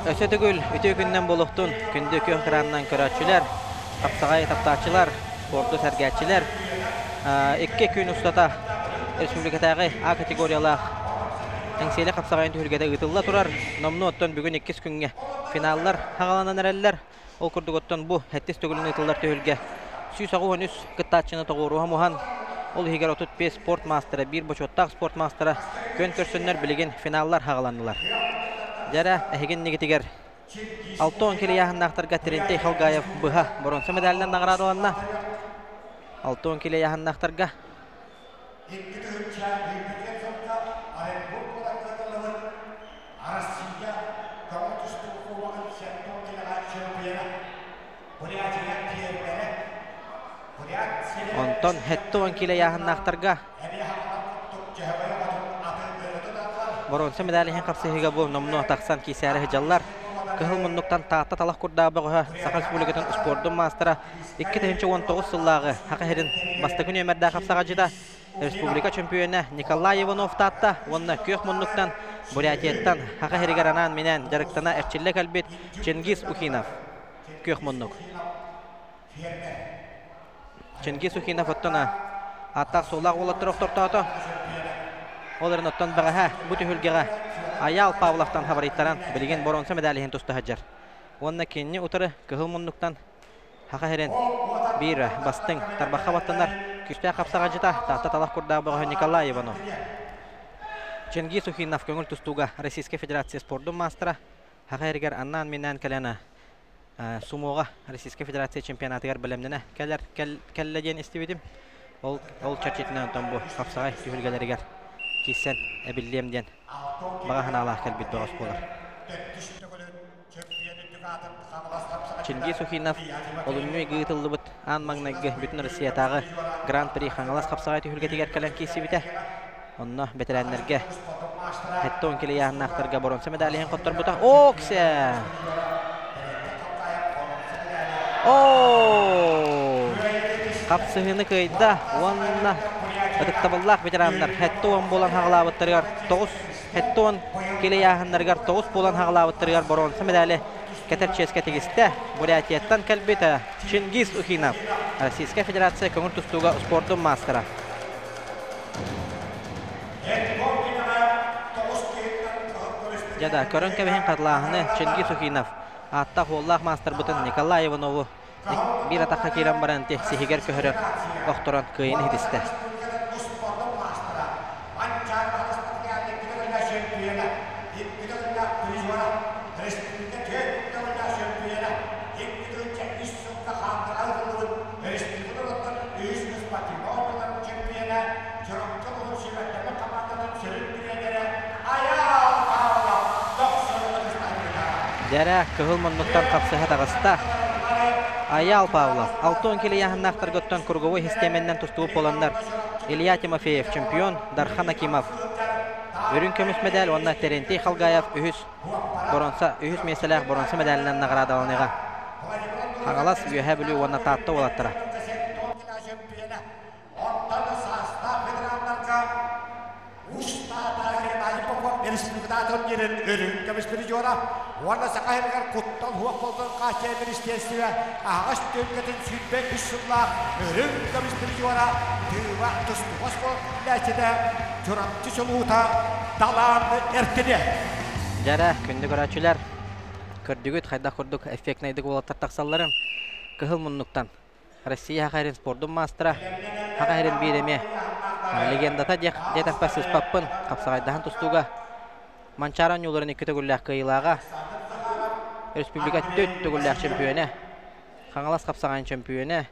Өссө төгүл үтүө күнүнэн буолуохтун, күндү күөх экранынан көрөөччүлэр, хапсаҕай таптааччылар, спорду сэргээччилэр. Икки күн устата республикатааҕы А категориялаах Эҥсиэли хапсаҕайын түһүлгэтэ ыытылла турар. Номнуо оттон бүгүн иккис күҥҥэ финаллар хаҕаланан эрэллэр. Ол курдук оттон бу сэттис төгүлүн ыытыллар түһүлгэ 183 кыттааччыны тоҕуоруһа муһан, ол иһигэр 35 спорт маастара, биир бочуоттаах спорт маастара күөн көрсөннөр билигин финаллар хаҕаланнылар. Дьэрэ, эһиги иннигитигэр 60 килийааһыннаахтарга Терентий Халгаев быһа боруонса медалынан наҕараадаланна. 60 килийааһыннаахтарга Россия көҕүл тустуу кубогын сектор чемпиона Бурятия пиэрмэрэ Бурят сирэ Онтон 70 килэ ыйааһыннаахтарга боруонса медаль иһин хапсыһыыга бу номнуо тахсан киисээри сылдьаллар. Кыһыл муннуктан Таатта талах курдаах бөҕөһө Саха Республикатын успуордун маастара 2019 сыллааҕы Саха сирин бастакы нүөмэрдээх хапсаҕайдьыта Республика чөмпүйүөнэ Николай Иванов Таатта уонна күөх муннуктан Бурятияттан Саха сиригэр анаан-минээн дьарыктана эрчиллэ кэлбит Чингиз Ухинов күөх муннук. Чингиз Ухинов оттон ааттаах-суоллаах уолаттар охтортоото. Ол эрэн оттон бэҕэһээ бу түһүлгэҕэ Айаал Павловтан хабарыйтаран билигин боруонса медаль иһин туста сылдьар. Уонна кинини утары кыһыл муннуктан Саха сирин биир бастыҥ тарбахха баттанар күүстээх хапсаҕайдьыта Таатта талах курдаах бөҕөһө Николай Иванов. Чингиз Ухинов көҥүл тустууга Российскай Федерация спордун маастара Саха сиригэр анаан-минээн кэлэн сумоҕа Российскай Федерация чемпионатыгар бэлэмнэнэ кэлэр кэллэ диэн истибитим. Ол ол чэрчитинэн онтон бу хапсаҕай түһүлгэлэригэр киирсэн эбиллиэм диэн баҕа санаалаах кэлбит бөҕөс буолар. Чингиз Ухинов олунньу ыйга ыытыллыбыт аан маҥнайгы Бүтүн Россиятааҕы Гран-при Хаҥалас хапсаҕай түһүлгэтигэр кэлэн киирсибитэ. Онно бэтэрээннэргэ 70 кило ыйааһыннаахтарга боруонса медаль иһин хотторбута. Оксе! Оо! Хапсыһыыны кыайда уонна ытыктабыллаах ветераннар 70 буолан хаҕалаабыттарыгар 9 70 килэ ыйааһыннарыгар 9 буолан хаҕалаабыттарыгар боруонса медали кэтэр чиэскэ тигистэ. Бурятияттан кэлбит Чингиз Ухинов, Российскай Федерация көҥүл тустууга спордун маастара. Дьэ да, көрөн кэбиһин хатылааһыны Чингиз Ухинов ааттаах-уоллаах маастарбытын Николай Иванову биир атахха киирэн баран сиһигэр көһөрөр охторон кыайын иһитистэ. Дьэрэ, кыһыл муннуктан хапсыһа таҕыста. Айаал Павлов, 60 кило ыйааһыннаахтаргыттан круговой систиэмэннэн тустубут буоланнар, Илья Тимофеев чемпион, Дархан Акимов үрүҥ көмүс медаль уонна Терентий Халгаев үһүс боронса үһүс миэстэлээх боронса медалынан наҕараадаланыаҕа. Хаҥалас, Үөһээ Бүлүү уонна Таатта уолаттара. Онтон саастаах ветераннарга Уус-Таатааҕы Попов республикатаатын диэн өрүҥ көмүс призера уонна Саха сиригэр куттал суох буолтун хааччыйар министиэристибэ аһаҕас түһүлгэтин 23 сыллаах өрүҥ көмүс призера Тыыба тустууга спорт үлээччитэ Чурапчы чулуута Талаан Эртине. Дьэрэ, күндү көрөөччүлэр, көрдүгүт хайдах курдук эффектнайдык уолаттар тахсалларын кыһыл муннуктан Россия Саха сирин спордун маастара, Саха сирин биир эмиэ легендата диэтэхпэ сыыспаппын, хапсаҕайдаһан тустууга Манчаары оонньууларын икки төгүллээх кыайыылааҕа, республика төрт төгүллээх чөмпүйүөнэ, Хаҥалас хапсаҕайын чөмпүйүөнэ,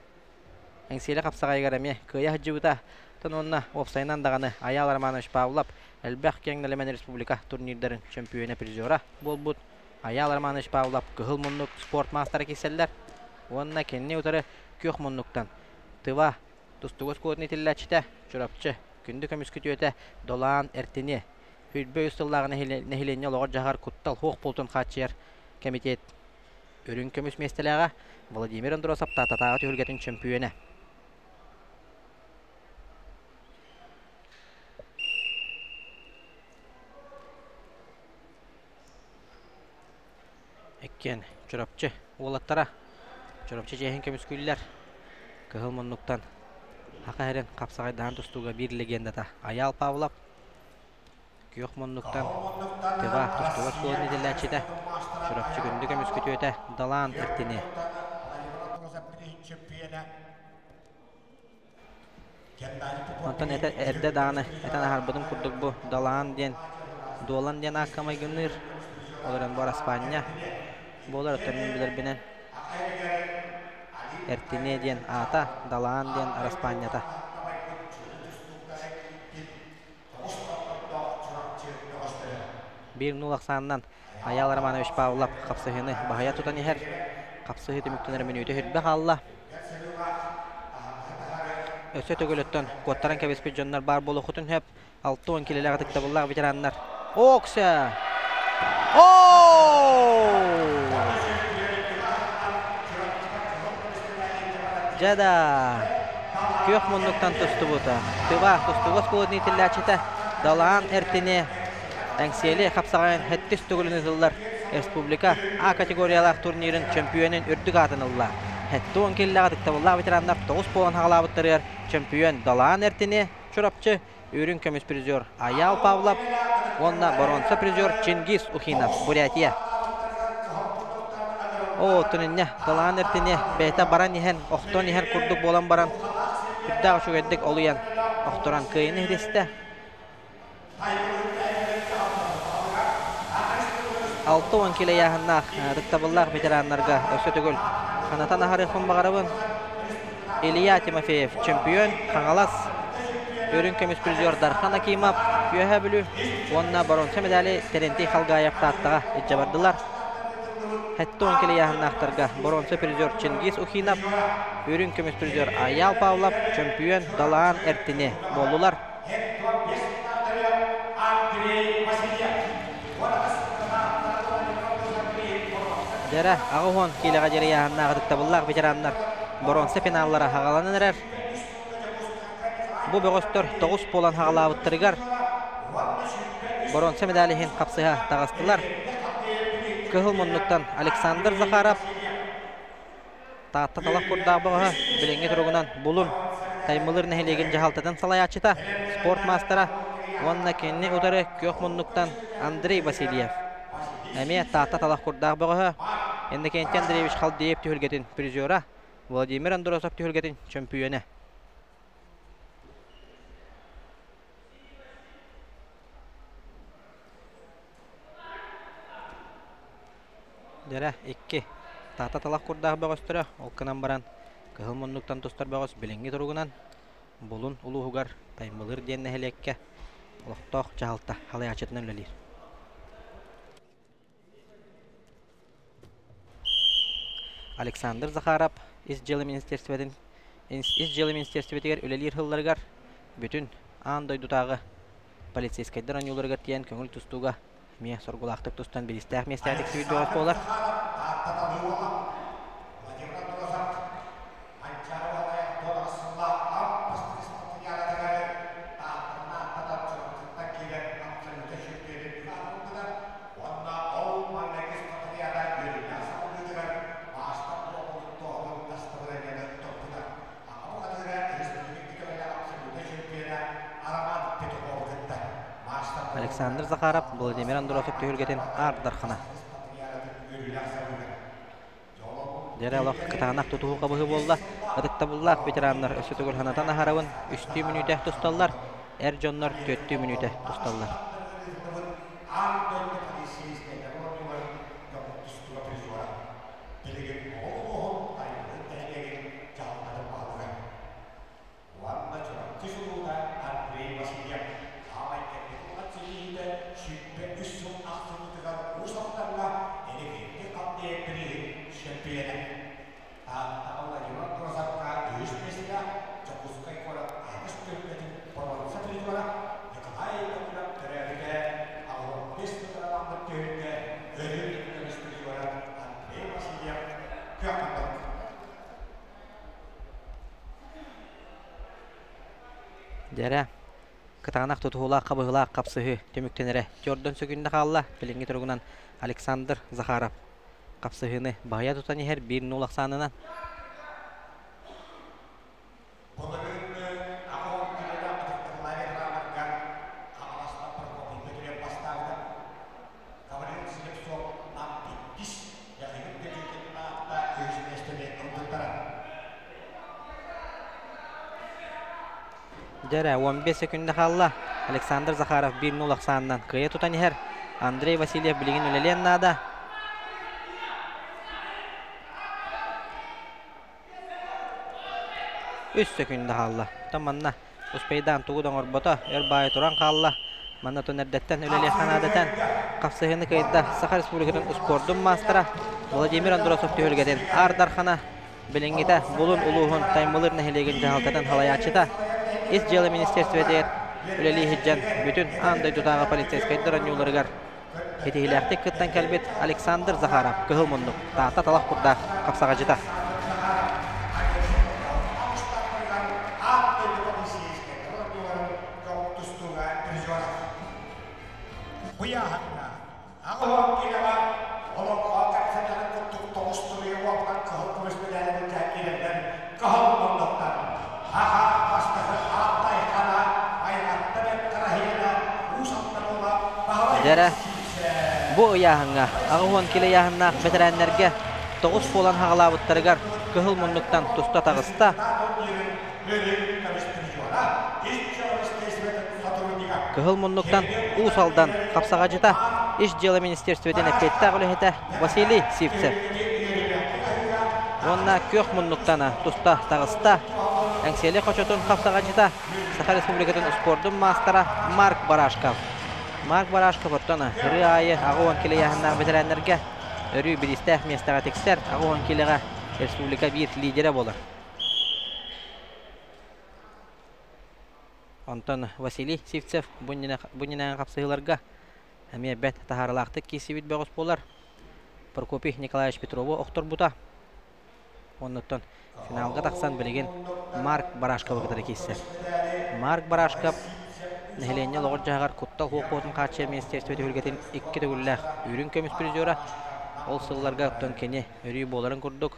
Эҥсиэли хапсаҕайыгар эмиэ кыайа сылдьыбыта. Оттон уонна уопсайынан даҕаны Айаал Романович Павлов элбэх киэҥ нэлэмэн республика турнирдарын чөмпүйүөнэ призера буолбут Айаал Романович Павлов кыһыл муннук спорт маастара киирсэллэр уонна кинини утары күөх муннуктан Тыва тустууга оскуолатын итиллээччитэ Чурапчы күндү көмүс күтүөтэ Долаан Эртини сүүрбэ үс сыллааҕы нэһилиэнньэ олоҕор-дьаһаҕар куттал суох буолтун хааччыйар кэмитиэт үрүҥ көмүс миэстэлээҕэ Владимир Андросов Тааттатааҕы түһүлгэтин чөмпүйүөнэ. Иккиэн Чурапчы уолаттара Чурапчы чиэһин көмүскүүллэр. Кыһыл муннуктан Саха сирин хапсаҕайдаһан тустууга биир легендата Айаал Павлов күөх муннуктан Тыва тустууга оскуолатын иитиллээччитэ Чурапчы күндү көмүс күтүөтэ Далаан Эртини. Онтон этэ эрдэ даҕаны этэн аһарбытым курдук бу Далаан диэн Дуолан диэн аакка майгынныыр. Ол эрэн бу араспаанньа буолар оттон мин билэрбинэн Эртине диэн аата, Далаан диэн араспаанньата. Биир нуул ахсаанынан Айаал Романович Павлов хапсыһыыны баһыйа тутан иһэр. Хапсыһыы түмүктэнэр мүнүүтэ сүрбэ хаалла. Өссө төгүлүттэн куоттаран кэбиспит дьоннор баар буолуоххутун сөп. 60 килэлээх ытыктабыллаах ветераннар. Окся! Дьэ да, күөх муннуктан тустубута. Тыва тустууга оскуолатын иитиллээччитэ Далаан Эртини Эҥсиэли хапсаҕайын сэттис төгүлүн ыытыллар республика А категориялаах турнирын чөмпүйүөнүн үрдүк аатын ылла. 70 киллээх ытыктабыллаах ветераннар тоҕус буолан хаҕалаабыттарыгар чөмпүйүөн Далаан Эртини Чурапчы үрүҥ көмүс призер Айаал Павлов уонна боруонса призер Чингиз Ухинов, Бурятия. Оо, оттон инньэ талаан эртини бэйэтэ баран иһэн, охтон иһэр курдук буолан баран, сүрдээх үчүгэйдик олуйан, охторон кыайыыны иһитистэ. 60 кило ыйааһыннаах ытыктабыллаах ветераннарга өссө төгүл ханатан аһарыахпын баҕарабын. Илья Тимофеев чемпион, Хаҥалас, үрүҥ көмүс призер Дархан Акимов, Үөһээ Бүлүү уонна боруонса медали Терентий Халгаев Тааттаҕа илдьэ бардылар. 70 кило ыйааһыннаахтарга боруонса призер Чингиз Ухинов, үрүҥ көмүс призер Айаал Павлов, чемпион Далаан Эртини буоллулар. Дьэрэ, 80 киилэҕэ диэри ыйааһыннаах ытыктабыллаах ветераннар боруонса финаллара хаҕаланан эрэр. Бу бөҕөстөр тоҕус буолан хаҕалаабыттарыгар боруонса медаль иһин хапсыһа таҕыстылар. Кыһыл муннуктан Александр Захаров, Таатта талах курдаах бөҕөһө билиҥҥи туругунан Булун Таймылыыр нэһилиэгин дьаһалтатын салайааччыта, спорт маастара уонна кинини утары күөх муннуктан Андрей Васильев. Эмиэ Таатта талах курдаах бөҕөһө Иннокентий Андреевич Халдеев түһүлгэтин призера, Владимир Андросов түһүлгэтин чөмпүйүөнэ. Дьэрэ, икки. Таата талах курдаах бөҕөстөрө, ол гынан баран, кыһыл муннуктан тустар бөҕөс билиҥҥи туругунан Булун улууһугар Таймылыыр диэн нэһилиэккэ олохтоох дьаһалта халайааччытынан үлэлиир. Александр Захаров Ис дьыала министерствотын Ис дьыала министерствотыгар үлэлиир сылларыгар бүтүн аан дойдутааҕы полицейскайдар оонньууларыгар тиийэн көҥүл тустууга эмиэ соргулаахтык тустан бириистээх миэстэҕэ тиксибит бөҕөс буолар. Александр Захаров, Владимир Андросов түһүлгэтин Аар Дархана. Дьэрэ олох кытаанах тутуһуу хабыһы буолла. Ытыктабыллаах ветераннар өссө төгүл санатан аһарабын. Үстүү мүнүүтэ тусталлар, эр дьоннор түөртүү мүнүүтэ тусталлар. Уонна Чурапчы чулуута Андрей Васильев саамай кэнники улахан ситиһиитэ 23 сыл ахсынньытыгар Уус Алдаҥҥа Энергетик Халтыйа бирииһин чөмпүйүөнэ. Тааттаҕа Владимир Андросовка үһүс миэстэ, Дьокуускай куорат аһаҕас түһүлгэтин боруонса призера Николай Яковлев төрөөбүтэ 85 сыллара түһүлгэ өрүү көмүс призера Андрей Васильев күөх мандалык. Дьэрэ, кытаанах тутуһуулаах хабыһылаах хапсыһыы түмүктэнэрэ Тёрдон сөкүндэ хаалла. Билиҥҥи туругунан Александр Захаров. Қапсыһыыны баһыйа тутан иһэр 1-0 ахсаанынан. Дьэрэ, 15 секунда хаалла. Александр Захаров 1-0 ахсаанынан кыайа тутан иһэр. Андрей Васильев билигин үлэлиэн наада. Үс секунда хаалла. Оттон манна успейдаан тугу да оҥорбото, өр баайы туран хаалла. Манна тон эрдэттэн үлэлиэххэ наадатан хапсыһыыны кыайда Саха Республикатын успуордун маастара Владимир Андросов түһүлгэтин Аар Дархана билиҥҥитэ Булун улууһун Таймылыыр нэһилиэгин дьаһалтатын салайааччыта, Ис дьыала министиэристибэтигэр үлэлии сылдьан бүтүн аан дойдутааҕы полицейскайдар оонньууларыгар ситиһиилээхтик кыттан кэлбит Александр Захаров кыһыл муннук Таатта талах курдаах хапсаҕадьыта. Дьэрэ, бу ыйааһыҥҥа 80 кило ыйааһыннаах бэтэрээннэргэ тоҕус буолан хаҕалаабыттарыгар кыһыл муннуктан туста таҕыста. Кыһыл муннуктан Уус Алдан хапсаҕадьыта, Ис дьыала министиэристибэтин эппиэттээх үлэһитэ Василий Сивцев. Уонна күөх муннуктан туста таҕыста Эҥсиэли хочотун хапсаҕадьыта, Саха Республикатын успуордун маастара Марк Барашков. Марк Барашков оттон ырыа аайы 80 кило ыйааһыннаах бэтэрээннэргэ өрүү бириистээх миэстэҕэ тиксэр, 80 килоҕа республика биир лидерэ буолар. Онтон Василий Сивцев бу иннинээҕи хапсыһыыларга эмиэ бэрт таһаарыылаахтык киирсибит бөҕөс буолар. Прокопий Николаевич Петрову охторбута. Оннуттан финалга тахсан билигин Марк Барашковы кытары киирсэр. Марк Барашков нэһилиэнньэ олоҕор-дьаһаҕар куттал хуохуотун хааччыйар министиэристибэ түһүлгэтин икки төгүллээх үрүҥ көмүс призера. Ол сылларга оттон кини өрүү буоларын курдук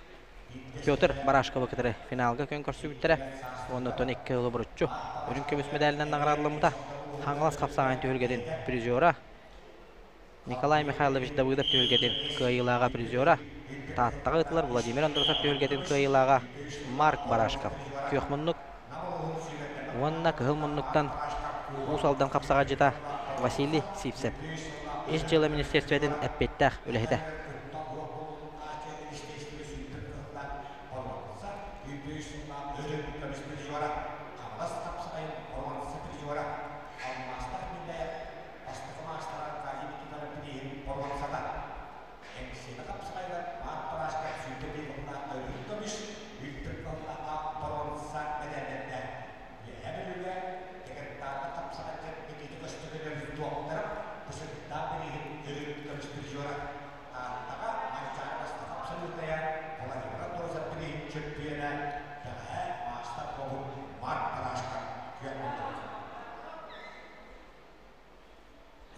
Петр Барашковы кытары финалга күөн көрсүбүттэрэ. Оннуттан икки сылы буруччу үрүҥ көмүс мэдээлинэн наҕараадаламмыта. Хаҥалас хапсаҕайын түһүлгэтин призера Николай Михайлович Давыдов түһүлгэтин кыайыылааҕа призера Тааттаҕа ыытылар Владимир Андросов түһүлгэтин кыайыылааҕа Марк Барашков. Күөх муннук уонна кыһыл муннуктан Уус Алдан хапсаҕайдьыта Василий Сивцев. Ис дьыала министиэристибэтин эппиэттээх үлэһитэ.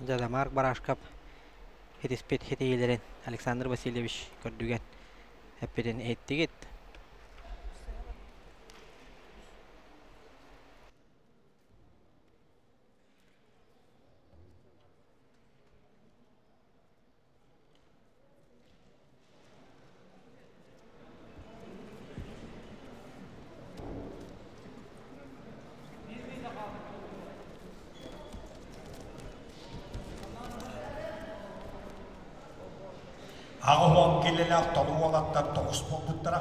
Дьэ, Марк Барашков хитиспит хитиилэрин Александр Васильевич көрдүгэн эппитин иһиттигит. Аҕыс киилэлээх толуу уолаттар тоҕус буолбуттара.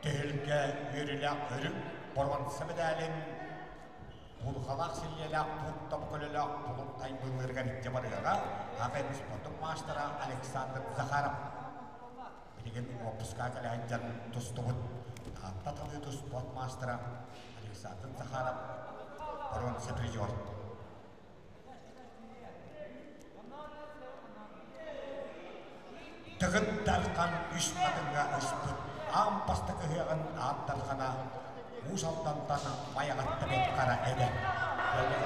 Түһүлгэ үөрүүлээх өрүк боруонса мэдээлин Булҕалаах силлиэлээх буут тобукөлөлөөх булун тайбыылыырыгар илдьэ барыаҕа АВН спордун маастара Александр Захаров. Билигин уоппуска кэлэ сылдьан тустубут Таатта талыы спорт маастара Александр Захаров боруонса призер. Тыгын Дархан үс атыҥҥа ыспыт аан бастакы ыһыаҕын аат дархана Уус Алдантан Майаҕатта Бэрт Хара эбэ.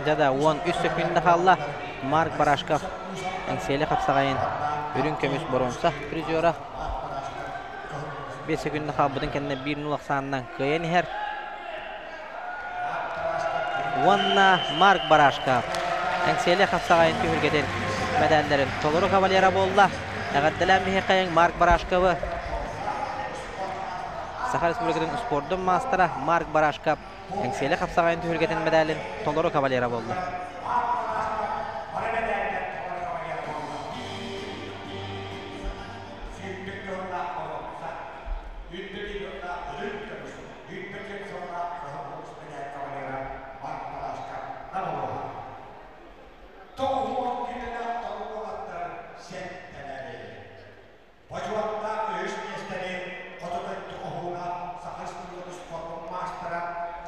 Дьэ да, 13 сөкүүндэ хаалла. Марк Барашков Эҥсиэли хапсаҕайын үрүҥ көмүс боруонса призера. 5 сөкүүндэ хаалбытын кэннэ 1-0 ахсаанынан кыайан иһэр. Уонна Марк Барашков Эҥсиэли хапсаҕайын түһүлгэтин мэдээллэрин толору кавалера буолла. Эҕэрдэлээн биһиэхэйиҥ Марк Барашковы. Саха Республикатын спордун маастара Марк Барашков Эҥсиэли хапсаҕайын түһүлгэтин мэдээлин толору кавалера буолла. Бочуоттаах үһүс миэстэни Хоту дойду хоһууна Саха Республикатын спордун маастара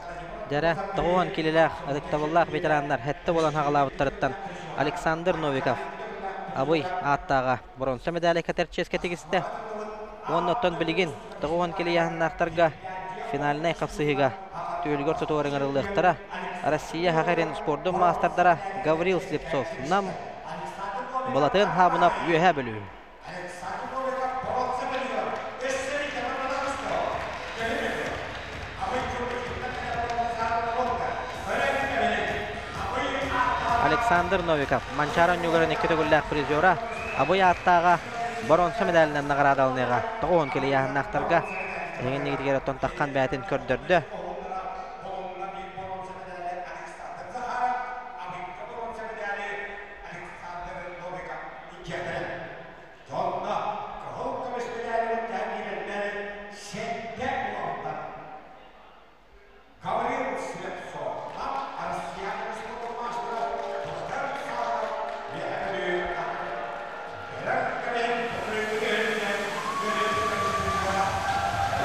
Владимир Дьэрэ, 90 килэлээх ытыктабыллаах ветераннар сэттэ буолан хаҕалаабыттарыттан Александр Новиков Абый ааттааҕа боруонса медали кэтэр чиэскэ тигистэ. Уонна оттон билигин 90 килэ ыйааһыннаахтарга финальнай хапсыһыыга түөлүгэр тутугар ыҥырыллыахтара. Россия Саха сирин спордун маастардара Гаврил Слепцов Нам, Былатыан Хаабынап Үөһээ Бүлүү. Александр Новиков, Манчаары оонньууларын икки төгүллээх призера, Абый ааттааҕа боруонса медалынан наҕараадаланыаҕа. 90 килэ ыйааһыннаахтарга эһигин иннигитигэр оттон таххан бэйэтин көрдөрдө. Дьонно кыһыл көмүс мэдээлиттэн киирэннэр сэттэ уолаттар Гаврил Слепцов Россия спорт маастара Токтар Саатов Үөһээ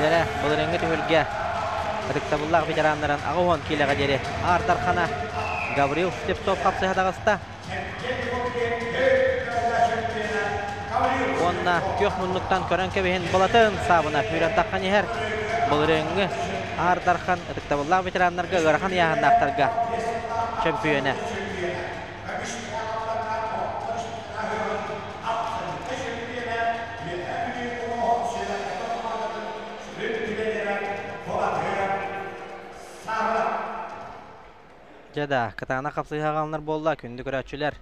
Дьэрэ, былырыыҥҥы түһүлгэ ытыктабыллаах ветераннарын 80 киилэҕэ диэри Аар Дархана Гаврил Слепцов хапсыһа таҕыста. Уонна күөх муннуктан көрөн кэбиһин Былатын Саабына сүүрэн таххан иһэр. Былырыыҥҥы Аар Дархан ытыктабыллаах ветераннарга ыарахан ыйааһыннаахтарга чөмпүйүөнэ. Дьэ да, кытаанах хапсыһыы аҕаланар буолла, күндү көрөөччүлэр.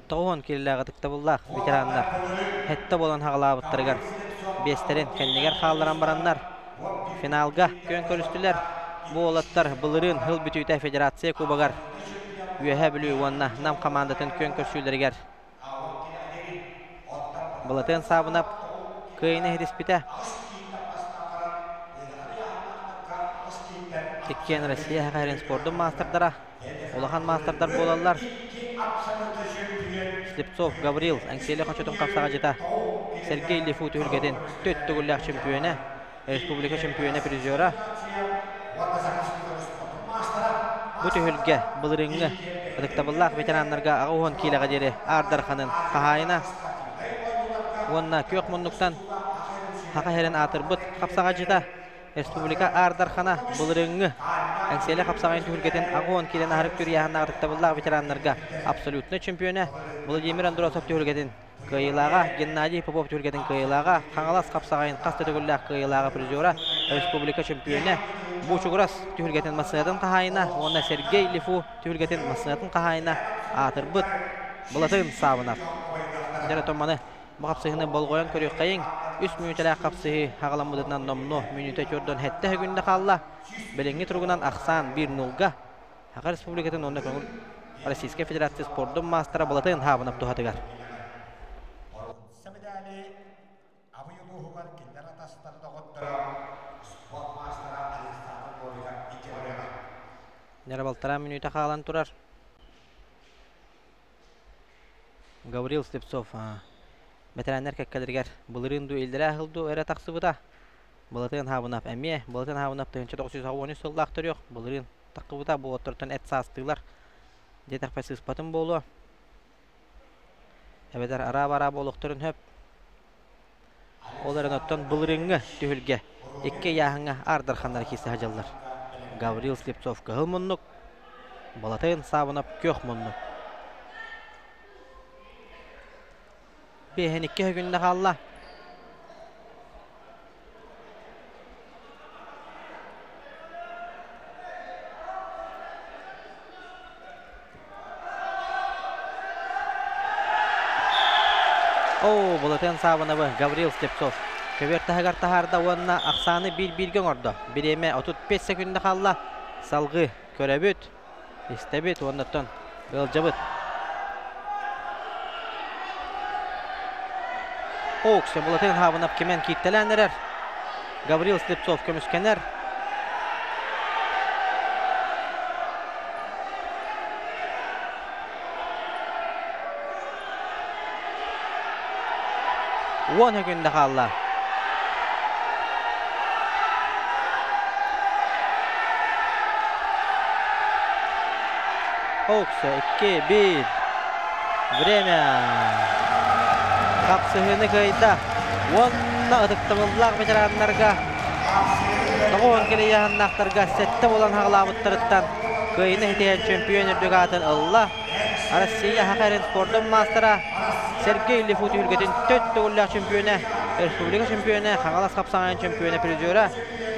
90 киилэлээх ытыктабыллаах ветераннар сэттэ буолан хаҕалаабыттарыгар биэстэрин кэннигэр хаалларан бараннар финалга күөн көрүстүлэр. Бу уолаттар былырыын сыл бүтүүтэ Федерация Кубогар Үөһээ Бүлүү уонна Нам хамаандатын күөн көрсүүлэригэр Былатыан Саабынап кыайыыны иһитиспитэ. Иккиэн Россия Саха спордун маастардара, улахан маастардар буолаллар. Слепцов Гаврил Эҥсиэли хочотун хапсаҕадьыта Сергей Лифу түһүлгэтин төрт төгүллээх чөмпүйүөнэ, республика чөмпүйүөнэ призера. Бу түһүлгэ былырыыҥҥы ытыктабыллаах ветераннарга 80 киилэҕэ диэри Аар Дарханын хаһаайына уонна күөх муннуктан Саха сирин аатырбыт хапсаҕайдьыта республика Аар Дархана былырыыҥҥы Эҥсиэли хапсаҕайын түһүлгэтин 80 киилэн аһарык түрүйээһиннээх ытыктабыллаах ветераннарга абсолютнай чемпиона Владимир Андросов түһүлгэтин кыайыылааҕа Геннадий Попов түһүлгэтин кыайыылааҕа, Хаҥалас хапсаҕайын хас да төгүллээх кыайыылааҕа призера, республика чөмпүйүөнэ, Бучугурас түһүлгэтин массыынатын хаһаайына уонна Сергей Лифу түһүлгэтин массыынатын хаһаайына аатырбыт Былатыын Саабынов. Дьэ маны бу хапсыһыыны болҕойон көрүөххэйиҥ. Үс мүнүүтэлээх хапсыһыы хаҕаламмытынан номнуо мүнүүтэ чордон сэттэ күндэ хаалла. Билиҥҥи туругунан ахсаан 1-0-га Саха Республикатын уонна көҥүл Российскай Федерация спордун маастара Былатыан Хаабынап туһатыгар. Нера балтараа мүнүүтэ хаалан турар. Гаврил Слепцов бэтэрээннэр кэккэлэригэр былырыын дуу иллэрээ сыл дуу эрэ тахсыбыта. Былатыан Хаабынап эмиэ Былатыан Хаабынап 1993 сыллаах төрүөх былырыын таххыбыта бу оттортон эт саастыылар диэтэхпэ сыыспатым буолуо. Эбэтэр араа-бараа буолуохтарын сөп. Ол эрэн оттон былырыыҥҥы түһүлгэ икки ыйааһыҥҥа аардарханнар киирсэ сылдьаллар. Гаврил Слепцов кыһыл муннук. Балатын Саабынап күөх муннук. Биэһин икки күннэ хаалла. Оо, Былатыан Саабынабы Гаврил Слепцов көбүөр таһыгар таһаарда уонна ахсааны биир-бииргэ оҥордо. Бириэмэ 35 секунда хаалла. Салгыы көрөбүт, истэбит уонна оттон ыалдьабыт. Оуксе Булатыын Хаабынап кимэн кииртэлээн эрэр. Гаврил Слепцов көмүскэнэр. Уон күндэ хаалла. Оуксе 2, 1. Время. Хапсыһыыны кыайда. Уонна ытыктабыллаах ветераннарга тоҕуон кэлийэһаннаахтарга сэттэ буолан хаҕылаабыттарыттан кыайыыны ситиһэн чемпион үрдүк аатын ылла. Россия Саха эрин спордун маастара Сергей Лифу түһүлгэтин төрт төгүллээх чемпиона, республика чемпиона, Хаҥалас хапсаҕайын чемпиона призера,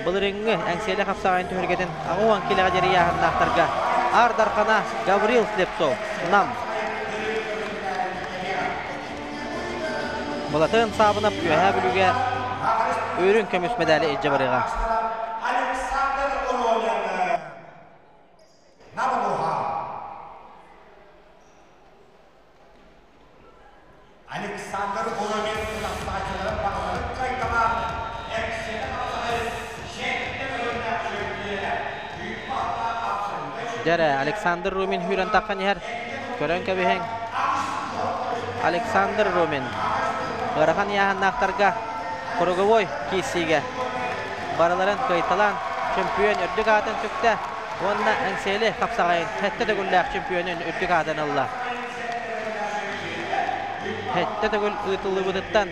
былырыыҥҥы Эҥсиэли хапсаҕайын түһүлгэтин 80 килэҕэ диэри ыйааһыннаахтарга Аар Дархана Гаврил Слепцов, Нам. Былатын Саабынап Үөһээ Бүлүүгэ үрүҥ көмүс мэдээли илдьэ барыаҕа. Александр Оронин Намылуха Александр Оронин тутахтааччыларын баҕаларын кайталаан эксиэнэ хапсаҕайын шекте бөлүмнээх чөмпүйүөнэ Дьэрэ, Александр Румин сүүрэн таххан иһэр. Көрөн кэбиһиҥ. Александр Румин ыарахан ыйааһыннаахтарга круговой киирсиигэ барыларын кыайталаан чөмпүйүөн үрдүк аатын сүктэ уонна Эҥсиэли хапсаҕайын сэттэ төгүллээх чөмпүйүөнүн үрдүк аатын ылла. Сэттэ төгүл ыытыллыбытыттан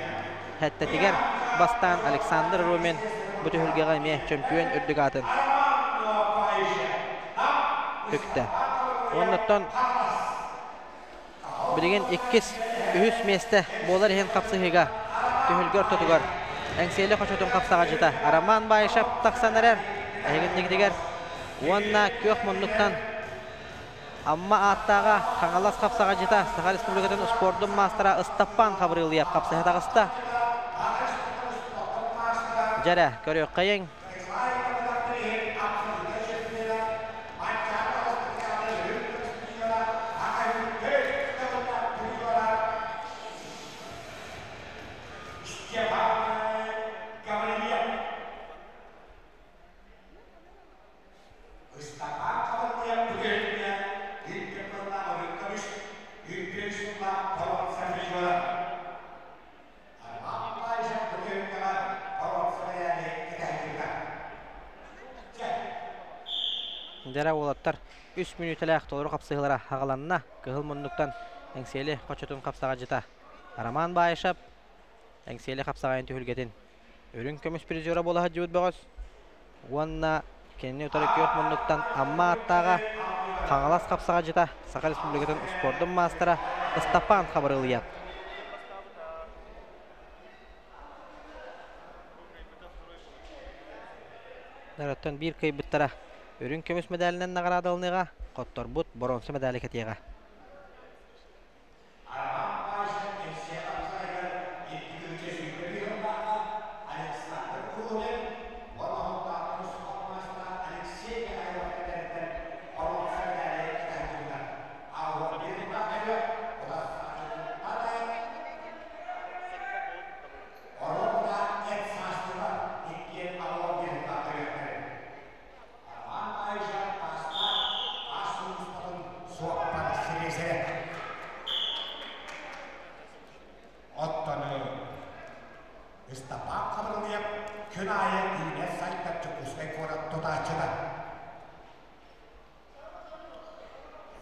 сэттэтигэр бастаан Александр Румин бу түһүлгэҕэ эмиэ чөмпүйүөн үрдүк аатын сүктэ. Уоннаттан Билигин иккис, үһүс миэстэ буолар иһин хапсыһыыга түһүлгэ ортотугар Эҥсиэли хочотун хапсаҕадьыта Роман Баишев тахсан эрэр. Эһигиннигитигэр уонна күөх муннуктан Амма ааттааҕа Хаҥалас хапсаҕадьыта Саха Республикатын спордун маастара Ыстаппаан Хабырыылыйап хапсыһа таҕыста. Дьэрэ, көрүөххэйиҥ. Дьэрэ уолаттар үс мүнүүтэлээх толору хапсыһыылара аҕаланна. Кыһыл муннуктан Эҥсиэли хочотун хапсаҕадьыта Роман Баишев Эҥсиэли хапсаҕайын түһүлгэтин үрүҥ көмүс призера буола сылдьыбыт бөҕөс уонна кинини утары күөх муннуктан Амма ааттааҕа Хаҥалас хапсаҕадьыта Саха Республикатын спордун маастара Ыстапаан Хабырылыйап. Оттон биир кыайбыттара үрүҥ көмүс мэдээлинэн наҕараадаланыаҕа, хотторбут боруонса мэдээли кэтиэҕэ.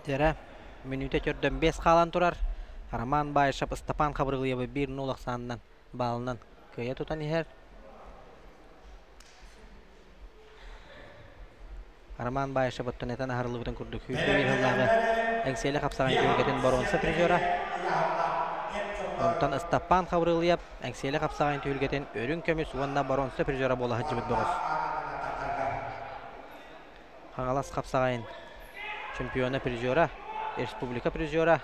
Дьэрэ, мүнүүтэ төрдөн биэс хаалан турар. Роман Баишев Ыстапаан Хабырылыйабы биир нул ахсаанынан баалынан кыайа тутан иһэр. Роман Баишев оттон этэн аһарыллыбытын курдук 101 сыллааҕы Эҥсиэли хапсаҕай түһүлгэтин боруонса призера. Онтон Ыстаппаан Хабырыылыйап Эҥсиэли хапсаҕайын түһүлгэтин үрүҥ көмүс уонна боруонса призера буола сылдьыбыт бөҕөс. Хаҥалас хапсаҕайын чемпиона призера, республика призера,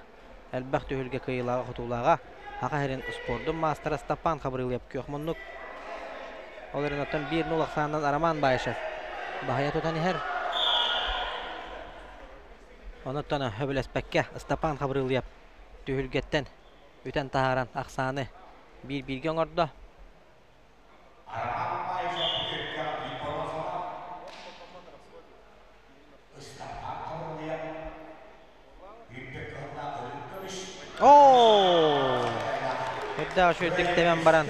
элбэх түһүлгэ кыайыылааҕа-хотуулааҕа, Саха сирин спордун маастара Степан Хабырыылыйап күөх муннук. Ол эрэн оттон 1-0 ахсаанынан Роман Баишев баһыйа тутан иһэр. Онуттан сөбүлэспэккэ Степан Хабырыылыйап түһүлгэттэн үтэн таһааран ахсааны биир-бииргэ оҥордо. Оо! Үрдээх үчүгэйдик тэбэн баран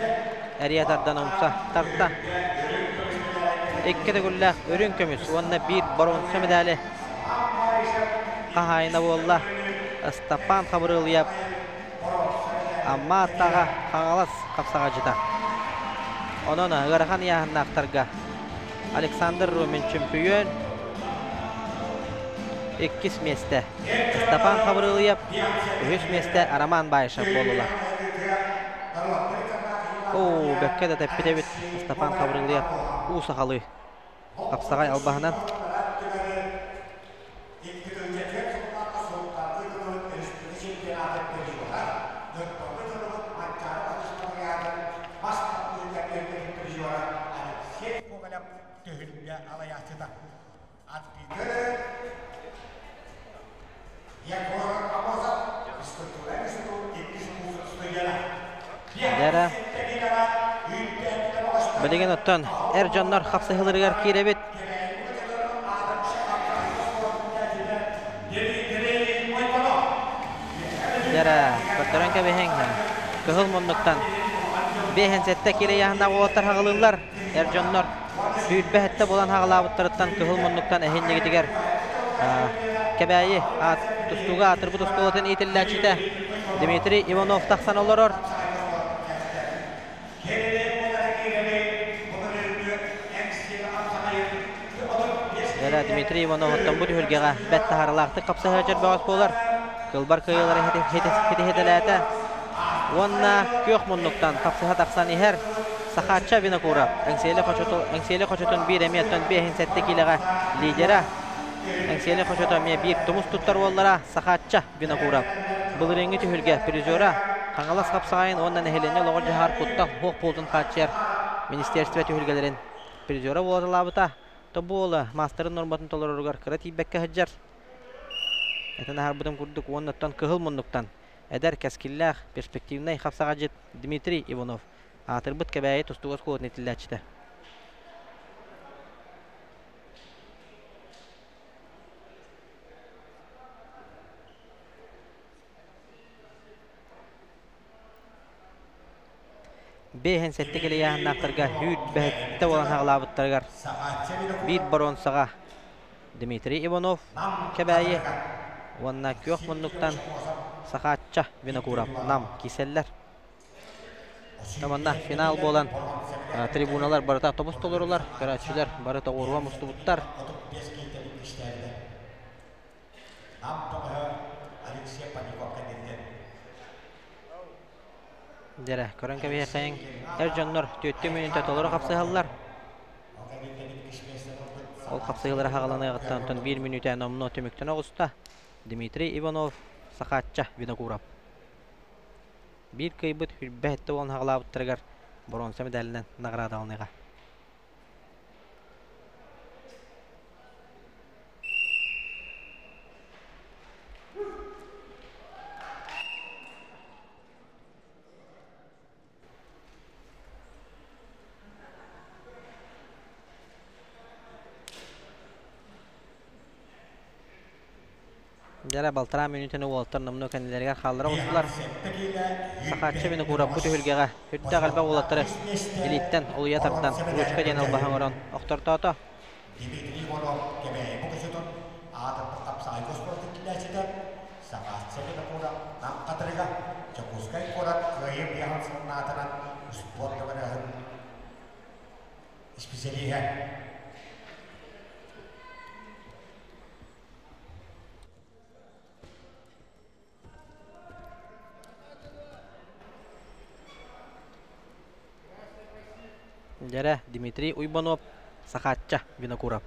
эрийэ тардан умса тарта. Икки төгүллээх үрүҥ көмүс уонна биир боруонса медали хаһаайына буолла Ыстапаан Хабырыылыйап Амма аттаҕа Хаҥалас хапсаҕадьыта. Онон ыарахан ыйааһыннаахтарга Александр Румин чөмпүйүөн, иккис миэстэ Степан Хабырыылыйап, үһүс миэстэ Роман Баишев буоллулар. Оо, бэккэ да тэппит эбит Степан Хабырыылыйап уу сахалыы хапсаҕай албаһынан. Дьэ, билигин оттон эр дьоннор хапсыһыыларыгар киирэбит. Дьэ, көрдөрөн кэбиһиҥ. Кыһыл муннуктан 57 киилэ ыйааһыннаах уолаттар хаҕылыыллар. Эр дьоннор 27 буолан хаҕылаабыттарыттан кыһыл муннуктан эһиннигитигэр Кэбээйи тустууга аатырбыт оскуолатын иитиллээччитэ Дмитрий Иванов тахсан олорор. Дьэ, Дмитрий Иванов оттон бу түһүлгэҕэ бэрт таһаарыылаахтык хапсыһар бөҕөс буолар. Кылбар кыайыылары хитиһитэлээтэ. Уонна күөх муннуктан хапсыһа тахсан иһэр Сахаачча Винокуров Эҥсиэли хочотун, Эҥсиэли хочотун биир эмиэ оттон 5-7 киилэҕэ лидера. Эҥсиэли хочото эмиэ биир тумус туттар уоллара Сахаачча Винокуров. Былырыыҥҥы түһүлгэ призера Хаҥалас хапсаҕайын уонна нэһилиэнньэ олоҕор-дьаһаҕар куттал суох буолуутун хааччыйар министерство түһүлгэлэрин призера буолаталаабыта. Тобуола маастарын норматын толороругар кыра тиийбэккэ сылдьар. Этэн аһарбытым курдук уоннаттан кыһыл муннуктан эдэр кэскиллээх перспективнай хапсаҕадьыт Дмитрий Иванов аатырбыт Кэбээйи тустууга оскуолатын иитиллээччитэ. Бэһин сэттэ килийааһыннаахтарга үүт бэһэттэ буолан хаҕылаабыттарыгар биир боруонсаҕа Дмитрий Иванов Кэбээйи уонна күөх муннуктан Сахаачча Винокуров Нам киирсэллэр. Манна финал буолан трибуналар барыта тобус толорулар, көрөөччүлэр бары тоҕуоруһа мустубуттар. Дьэрэ, көрөн кэбиһиэххэйиҥ, эр дьоннор түөртүү мүнүүтэ толору хапсыһаллар. Ол хапсыһыылара хаҕаланыаҕыттан онтон биир мүнүүтэ номнуо түмүктэнэ оҕуста. Дмитрий Иванов, Сахаачча Винокуров. Биир кыайбыт 27 уолун хаҕалаабыттарыгар боруонса медалынан наҕараадаланыаҕа. Дьэ балтараа мүнүүтэни уолаттар номнуо кэннилэригэр хааллара оҕустулар. Сахааччы Винокуров бу түһүлгэҕэ үрдээх элбэх уолаттары илииттэн олуйа тардан ручка диэн албаһы оҥорон охтортоото. Дмитрий Иванов Кэбээйи боксутун аатырбыт хапсаҕай спортун киллээччитэ Сахааччы Винокуров Нам Хатырыга Дьокуускай куорат Кыайыы биэһин сылын аатынан успуорт дыбарыаһын исписэлииһэ. Дьэрэ Дмитрий Уйбанов, Сахаачча Винокуров.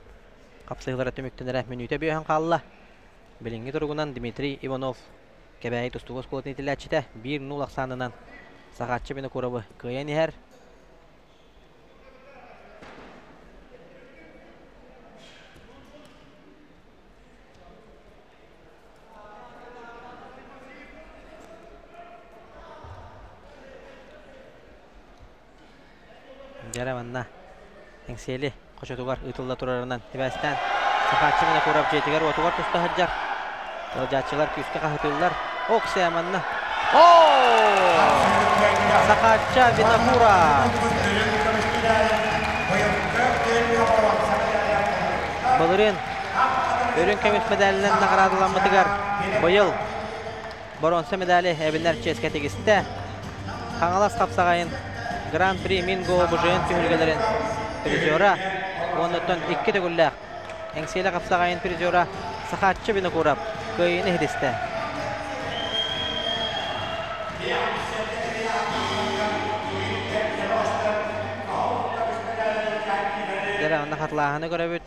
Хапсыһыылара түмүктэнэрэ мүнүүтэ бүөһэн хаалла. Билиҥҥи туругунан Дмитрий Иванов Кэбээйи тустууга оскуолатын иитиллээччитэ 1-0 ахсаанынан Сахаачча Винокуровы кыайан иһэр. Дьэрэ манна Эҥсиэли хочотугар ыытылла турарынан сибээстээн Сахааччы Винокуров дьиэтигэр-уотугар туста сылдьар. Ыалдьааччылар күүскэ хаһытыыллар. Оксия манна. Сахаачча Винокуров! Былырыын үрүҥ көмүс мэдээлинэн наҕараадаламмытыгар быйыл боруонса медали эбинэр чиэскэ тигистэ. Хаҥалас хапсаҕайын Гран-при Минго БЖН түһүлгэлэрин призера уоннаттан икки төгүллээх Эҥсиэлэ хапсаҕайын призера Сахааччы Винокуров кыайыыны иһитистэ. Дьэ, онно хатылааһыны көрөбүт.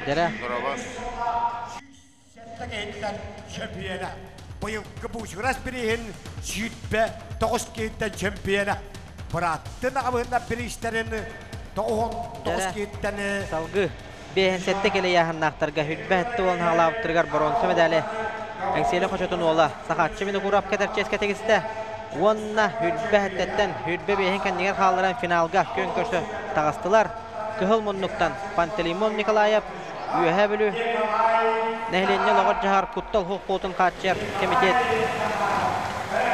Дьэрэ. Чөмпүйэнэ. Быйылгы Буучугурас бирииһин 29 киһиттэн чөмпүйэнэ. Бырааттын аҕабыһыннар бириистэрин 99 киһиттэн Салгыы 57 кэлэйээһиннаахтарга 27 уолун хаалаабыттарыгар боруонса медали Эҥсиэли хочотун уола Сахааччы Винокуров кэтэр чиэскэ тигистэ уонна 27-ттэн 25-ин кэннигэр хаалларан финалга күөн көрсө таҕыстылар. Кыһыл муннуктан Пантелеймон Николаев, Үөһээ Бүлүү нэһилиэнньэ олоҕор дьаһар куттал хуохпуотун хааччыйар кэмитиэт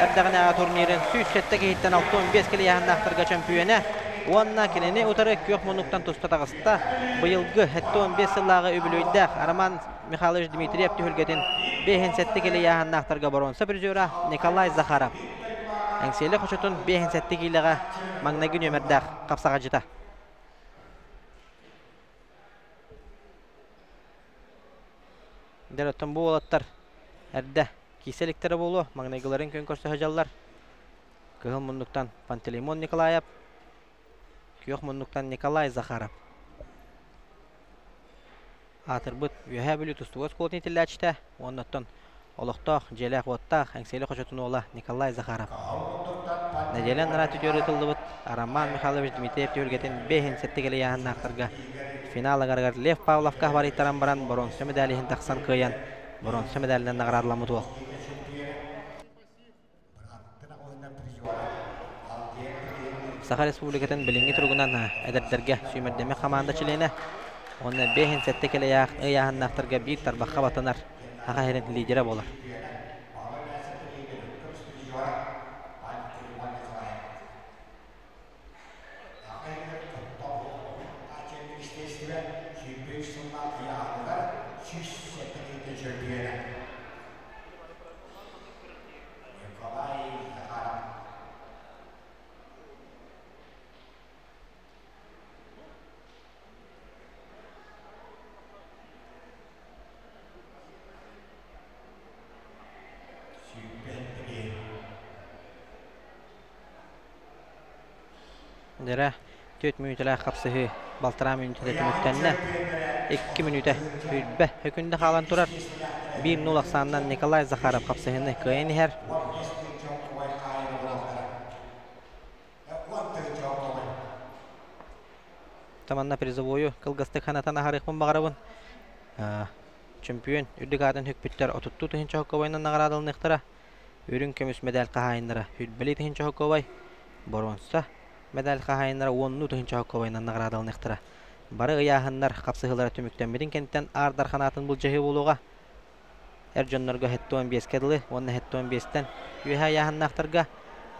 эрдэҕинээҕи турнирын 107 киһиттэн 65 кэлэйээһиннаахтарга чөмпүйүөнэ уонна кинини утары күөх муннуктан туста таҕыста. Быйылгы 75 сыллааҕы үбүлүөйдээх Роман Михайлович Дмитриев түһүлгэтин 57 килэйээһиннаахтарга боруонса призера Николай Захаров. Эҥсиэли хочотун 57 киилэҕэ маҥнайгы нүөмэрдээх хапсаҕадьыта. Дэр оттон бу уолаттар эрдэ киирсэ иликтэрэ буолуо, маҥнайгыларын күн көрсө сылдьаллар. Кыһыл муннуктан Пантелеймон Николаев, күөх муннуктан Николай Захаров. Аатырбыт Үөһээ Бүлүү тустууга оскуолатын иитиллээччитэ уонна оттон олохтоох, дьиэлээх-уоттаах Эҥсиэли хочотун уола Николай Захаров. Нэдиэлэ анараа түтүөр ыытыллыбыт Роман Михайлович Дмитриев түһүлгэтин бэһин сэттэ кэлэйээһиннаахтарга финал агарыгар Лев Павловка барыйтаран баран боруонса медаль иһин тахсан кыайан боруонса медалынан наҕараадаламмыт уол. Саха Республикатын билиҥҥи туругунан эдэрдэргэ сүүмэрдэммит хамаанда чилиэнэ уонна 57 кэлэйээх ыйааһыннаахтарга биир тарбахха батанар Саха сирин лидерэ буолар. Дьэрэ, 4 мүнүүтэлээх хапсыһыы балтараа мүнүүтэтэ түмүктэннэ. 2 мүнүүтэ сүүрбэ өкүндэ хаалан турар. 1-0 ахсаанынан Николай Захаров хапсыһыыны кыайан иһэр. Таманна призовойу кылгастык ханатан аһарыахпын баҕарабын. Чөмпүйүөн үрдүк аатын хүкпүттэр 32 тыһыынча хоккобойунан наҕараадаланыахтара. Үрүҥ көмүс медаль хаһаайыннара Хүрбэли тыһыынча хоккобой, боруонса медаль хаһаайыннара уоннуу тыһыынча хоккобойунан наҕараадаланыахтара. Бары ыйааһыннар хапсыһыылара түмүктэммитин кэнниттэн Аар Дархан аатын былдьаһыы буолуоҕа. Эр дьоннорго 75-кэ дылы уонна 75-тэн үөһэ ыйааһыннаахтарга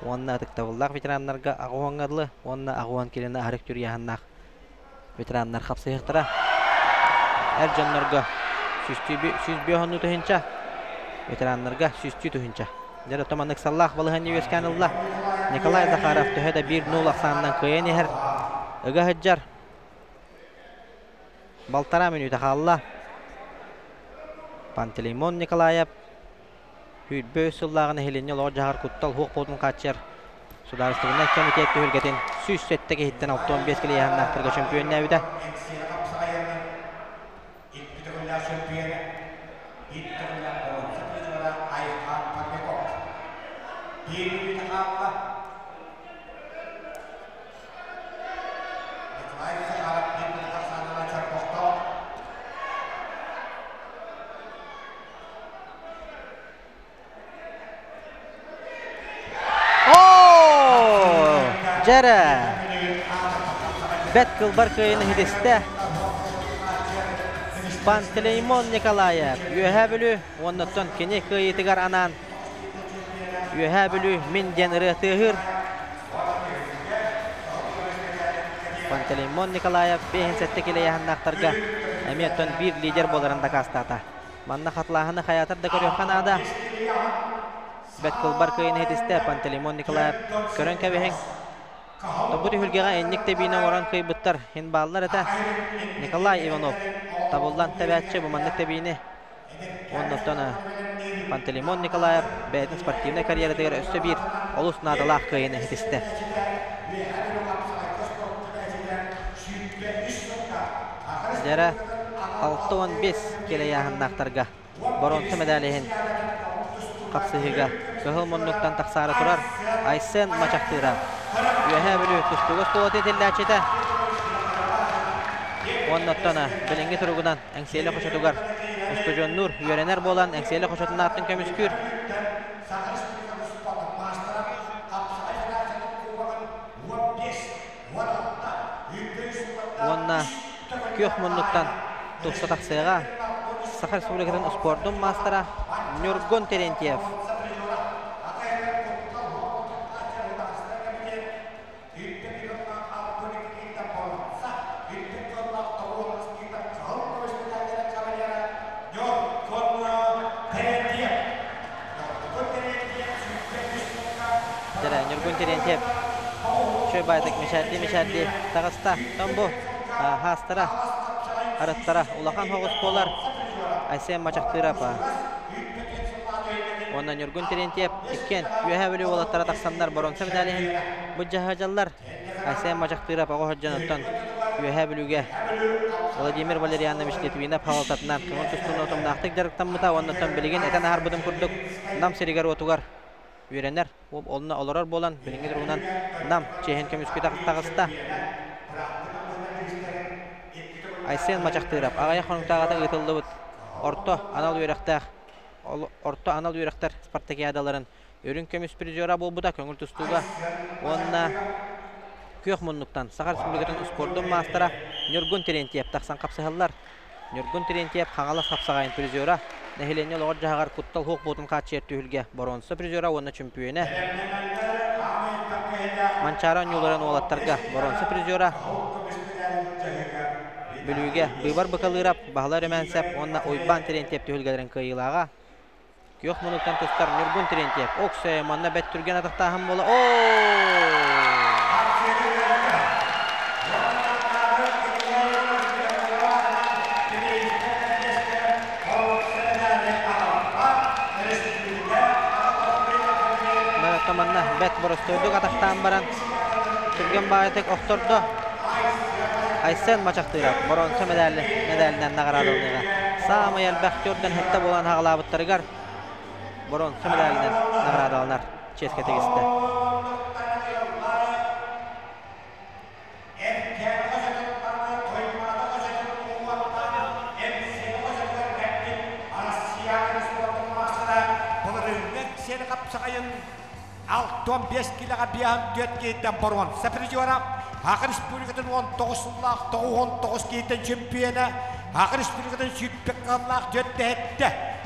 уонна ытыктабыллаах ветераннарга аҕыс уоҥҥа дылы уонна 80 килоны аһары үктүүр ыйааһыннаах ветераннар хапсыһыахтара. Эр дьоннорго 105 тыһыынча, ветераннарга 103 тыһыынча. Дьэ, оттон маннык саллаах балаһыанньа үөскээн ылла. Николай Захаров төһө да 1-0 ахсаанынан кыайан иһэр. Ыга сылдьар. Балтараа мүнүүтэ хаалла. Пантелеймон Николаев 23 сыллааҕы нэһилиэнньэ олоҕор дьаһар куттал суох буолуутун хааччыйар Судаарыстыбаннай кэмитиэт түһүлгэтин 107 киһиттэн 65 килийэһэннээхтэргэ чөмпүйүөннээбитэ. Оо! Дьэрэ! Бэт кылбар кыайыны иһитистэ. Пантелеймон Николаев Үөһээ Бүлүү уоннаттан кини кыайыытыгар анаан Үөһээ Бүлүү мин диэн ырыа тыаһыыр. Пантелеймон Николаев 57 килэйэһэннээхтэргэ эмиэ оттон биир лидер буоларын дакаастаата. Манна хатылааһыны хайаатар да көрүөххэ наада. Бэт кылбар кыайын иһитистэ Пантелеймон Николаев. Көрөн кэбиһиҥ. Бу түһүлгэҕэ инник тэбиини оҥорон кыайбыттар иһин бааллар этэ. Николай Иванов табыллан тэбээччи бу маннык тэбиини. Оннуттан Пантелеймон Николаев бэйэтин спортивнай карьератыгар өссө биир олус наадалаах кыайыыны иһитистэ. Дьэрэ 65 килэйээһиннээхтэргэ боруонса мэдээлэ иһин хапсыһыыга кыһыл муннуктан тахсаары турар Айсен Мачахтыыра. Үөһээ Бүлүү тустууга оскуолатын итиллээччитэ. Уоннаттан билиҥҥи туругунан Эҥсиэли хочотугар устудьуоннуур, үөрэнэр буолан Эҥсиэли хочотун аатын көмүскүүр. Уонна күөх муннуктан тупса тахсыаҕа Саха Республикатын успуордун маастара Ньургун Терентьев. Дьэрэ, Ньургун Терентьев үчүгэй баайдык мичээрдии-мичээрдии таҕыста. Оттон бу хаастара, арыттара улахан соҕус буолар. Айсен Мачахтыров уонна Ньургун Терентьев иккиэн Үөһээ Бүлүү уолаттара тахсаннар боруонса медаль иһин былдьаһа Айсен Мачахтыров оҕо сылдьан оттон Үөһээ Бүлүүгэ Владимир Валерьянович Литвинов салалтатынан көҥүл тустууну утумнаахтык дьарыктаммыта уонна оттон билигин этэн аһарбытым курдук Нам сиригэр-уотугар үөрэнэр, онно олорор буолан билиҥҥи туругунан Нам чиэһин көмүскүү таҕыста. Айсен Мачахтыров аҕыйах хонуктааҕыта ыытыллыбыт орто анал үөрэхтээх орто анал үөрэхтэр спартакиадаларын үрүҥ көмүс призера буолбута көҥүл тустууга уонна күөх муннуктан Саха Республикатын успуордун маастара Ньургун Терентьев тахсан хапсыһаллар. Ньургун Терентьев Хаҥалас хапсаҕайын призера, нэһилиэнньэ олоҕор-дьаһаҕар куттал суох буолуутун хааччыйар түһүлгэ боруонса призера уонна чөмпүйүөнэ Манчаары оонньууларын уолаттарга боруонса призера Бүлүүгэ Быыбар Быкалыырап, Баһылай Рөмээнсэп уонна Уйбаан Терентьев түһүлгэлэрин кыайыылааҕа. Күөх мунуктан тустар Ньургун Терентьев. Оксө, манна бэт түргэн атахтааһын буола. Оо! Манна бэт боростуойдук атахтаан баран түргэн баайытык охтордо. Айсен Мачахтыров боруонса мэдээлинэн наҕараадаланыаҕа. Саамай элбэх төрдөн сэттэ буолан хаҕалаабыттарыгар боруонса мэдээлинэн наҕараадаланар чиэскэ тигистэ. 65 килэҕэ биэһэн түөрт киһиттэн боруонса призера, Саха Республикатын 19 сыллаах 99 киһиттэн чемпиона, Саха Республикатын сүүрбэ кыһаллаах түөрт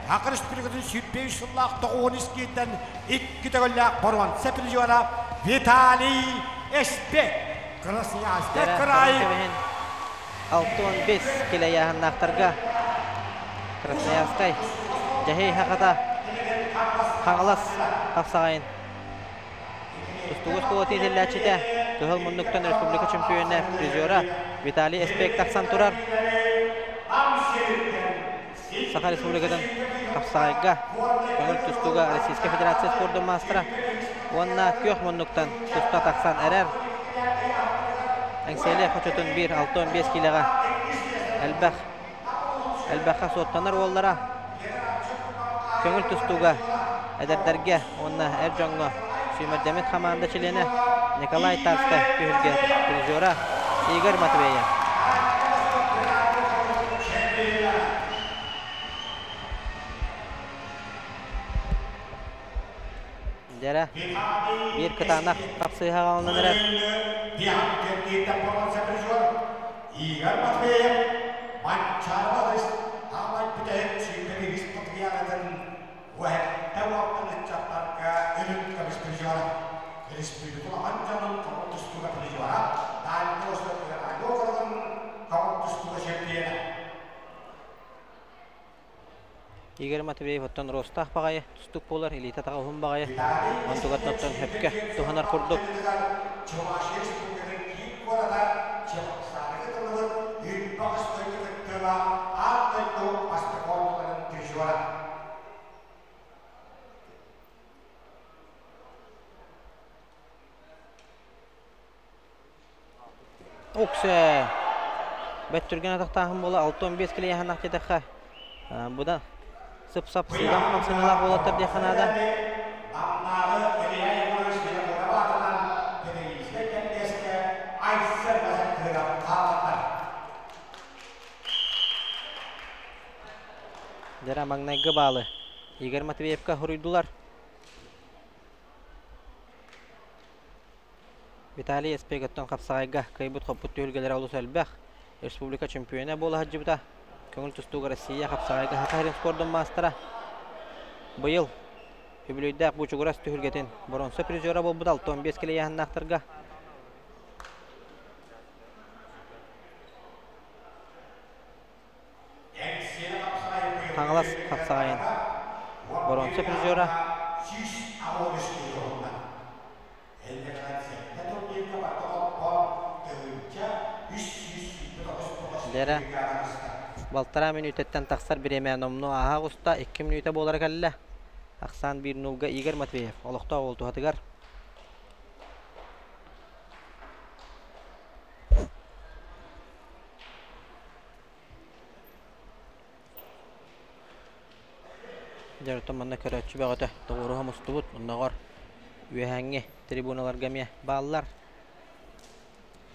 Саха Республикатын 23 сыллаах 93 киһиттэн икки төгүллээх боруонса призера Виталий Эспек. Красноярскай край. 65 килэйээһиннээхтэргэ Красноярскай Дьэһиэй Хахата Хаҥалас хапсаҕайын тустууга оскуолатын Саха Республикатын хапсаҕайга көҥүл тустууга Российскай Федерация спордун маастара уонна күөх муннуктан туста тахсан эрэр Эҥсиэли хочотун 1,65 киилэҕэ элбэх элбэххэ суоттанар уоллара көҥүл тустууга эдэрдэргэ уонна эр дьоҥҥо сүүмэрдэммит хамаанда чилиэнэ Николай Тарскай түһүлгэ призера Игорь Матвеев. Дьэрэ, биир кытаанах хапсыһа аҕалынан эрэр. Игорь Матвеев Манчаары аамай бүтэһик сүүрбэ патриаратын уһэттэ уоттан ыччаттарга үрүҥ көмүс призера, республика улахан дьонун көҥүл тустууга призера, Дальний Восток федеральнай округун көҥүл тустууга чемпиона. Игорь Матвеев оттон Ростах баҕайы тустук буолар, илиитэ таҕа уһун баҕайы, онтугар оттон хөпкө туһанар курдук. Чувашия Республикатын киин куората Чебоксарыга тыллыбыт Үрбэҕис дойду кыттыылаах аан дойду бастакы оонньууларын призера. Уксэ! Бэт түргэн атахтааһын буола 65 килийэһэннэх диэтэххэ, бу да сып-сап сыыдам хамсаныылаах уолаттар диэххэ наада. Намнааҕы Илья Егорович Винокуров аатынан педагогическай кэллиэскэ Айсен Назаркыров хааллар. Дьэрэ маҥнайгы баалы Игорь Матвеевка хоруйдулар. Виталий Эспегаттан хапсаҕайга кыайбыт-хоппут түһүлгэлэрэ олус элбэх. Республика чемпиона буола сылдьыбыта. Көҥүл тустууга Россия хапсаҕайга Саха сирин спордун маастара. Быйыл үбүлүөйдээх Бучугурас түһүлгэтин боруонса призера буолбут 65 килэйээһиннээхтэргэ. Хаҥалас хапсаҕайын боруонса призера. Дэрэ балтараа мүнүүтэттэн тахсар бириэмэ номнуо ааһа оҕуста, 2 мүнүүтэ буолара кэллэ. Ахсаан биир нулга Игорь Матвеев олохтоох уол туһатыгар. Дьэ, оттон манна көрөөччү бөҕөтө тоҕуоруһа мустубут, оннооҕор үөһээҥҥи трибуналарга эмиэ бааллар.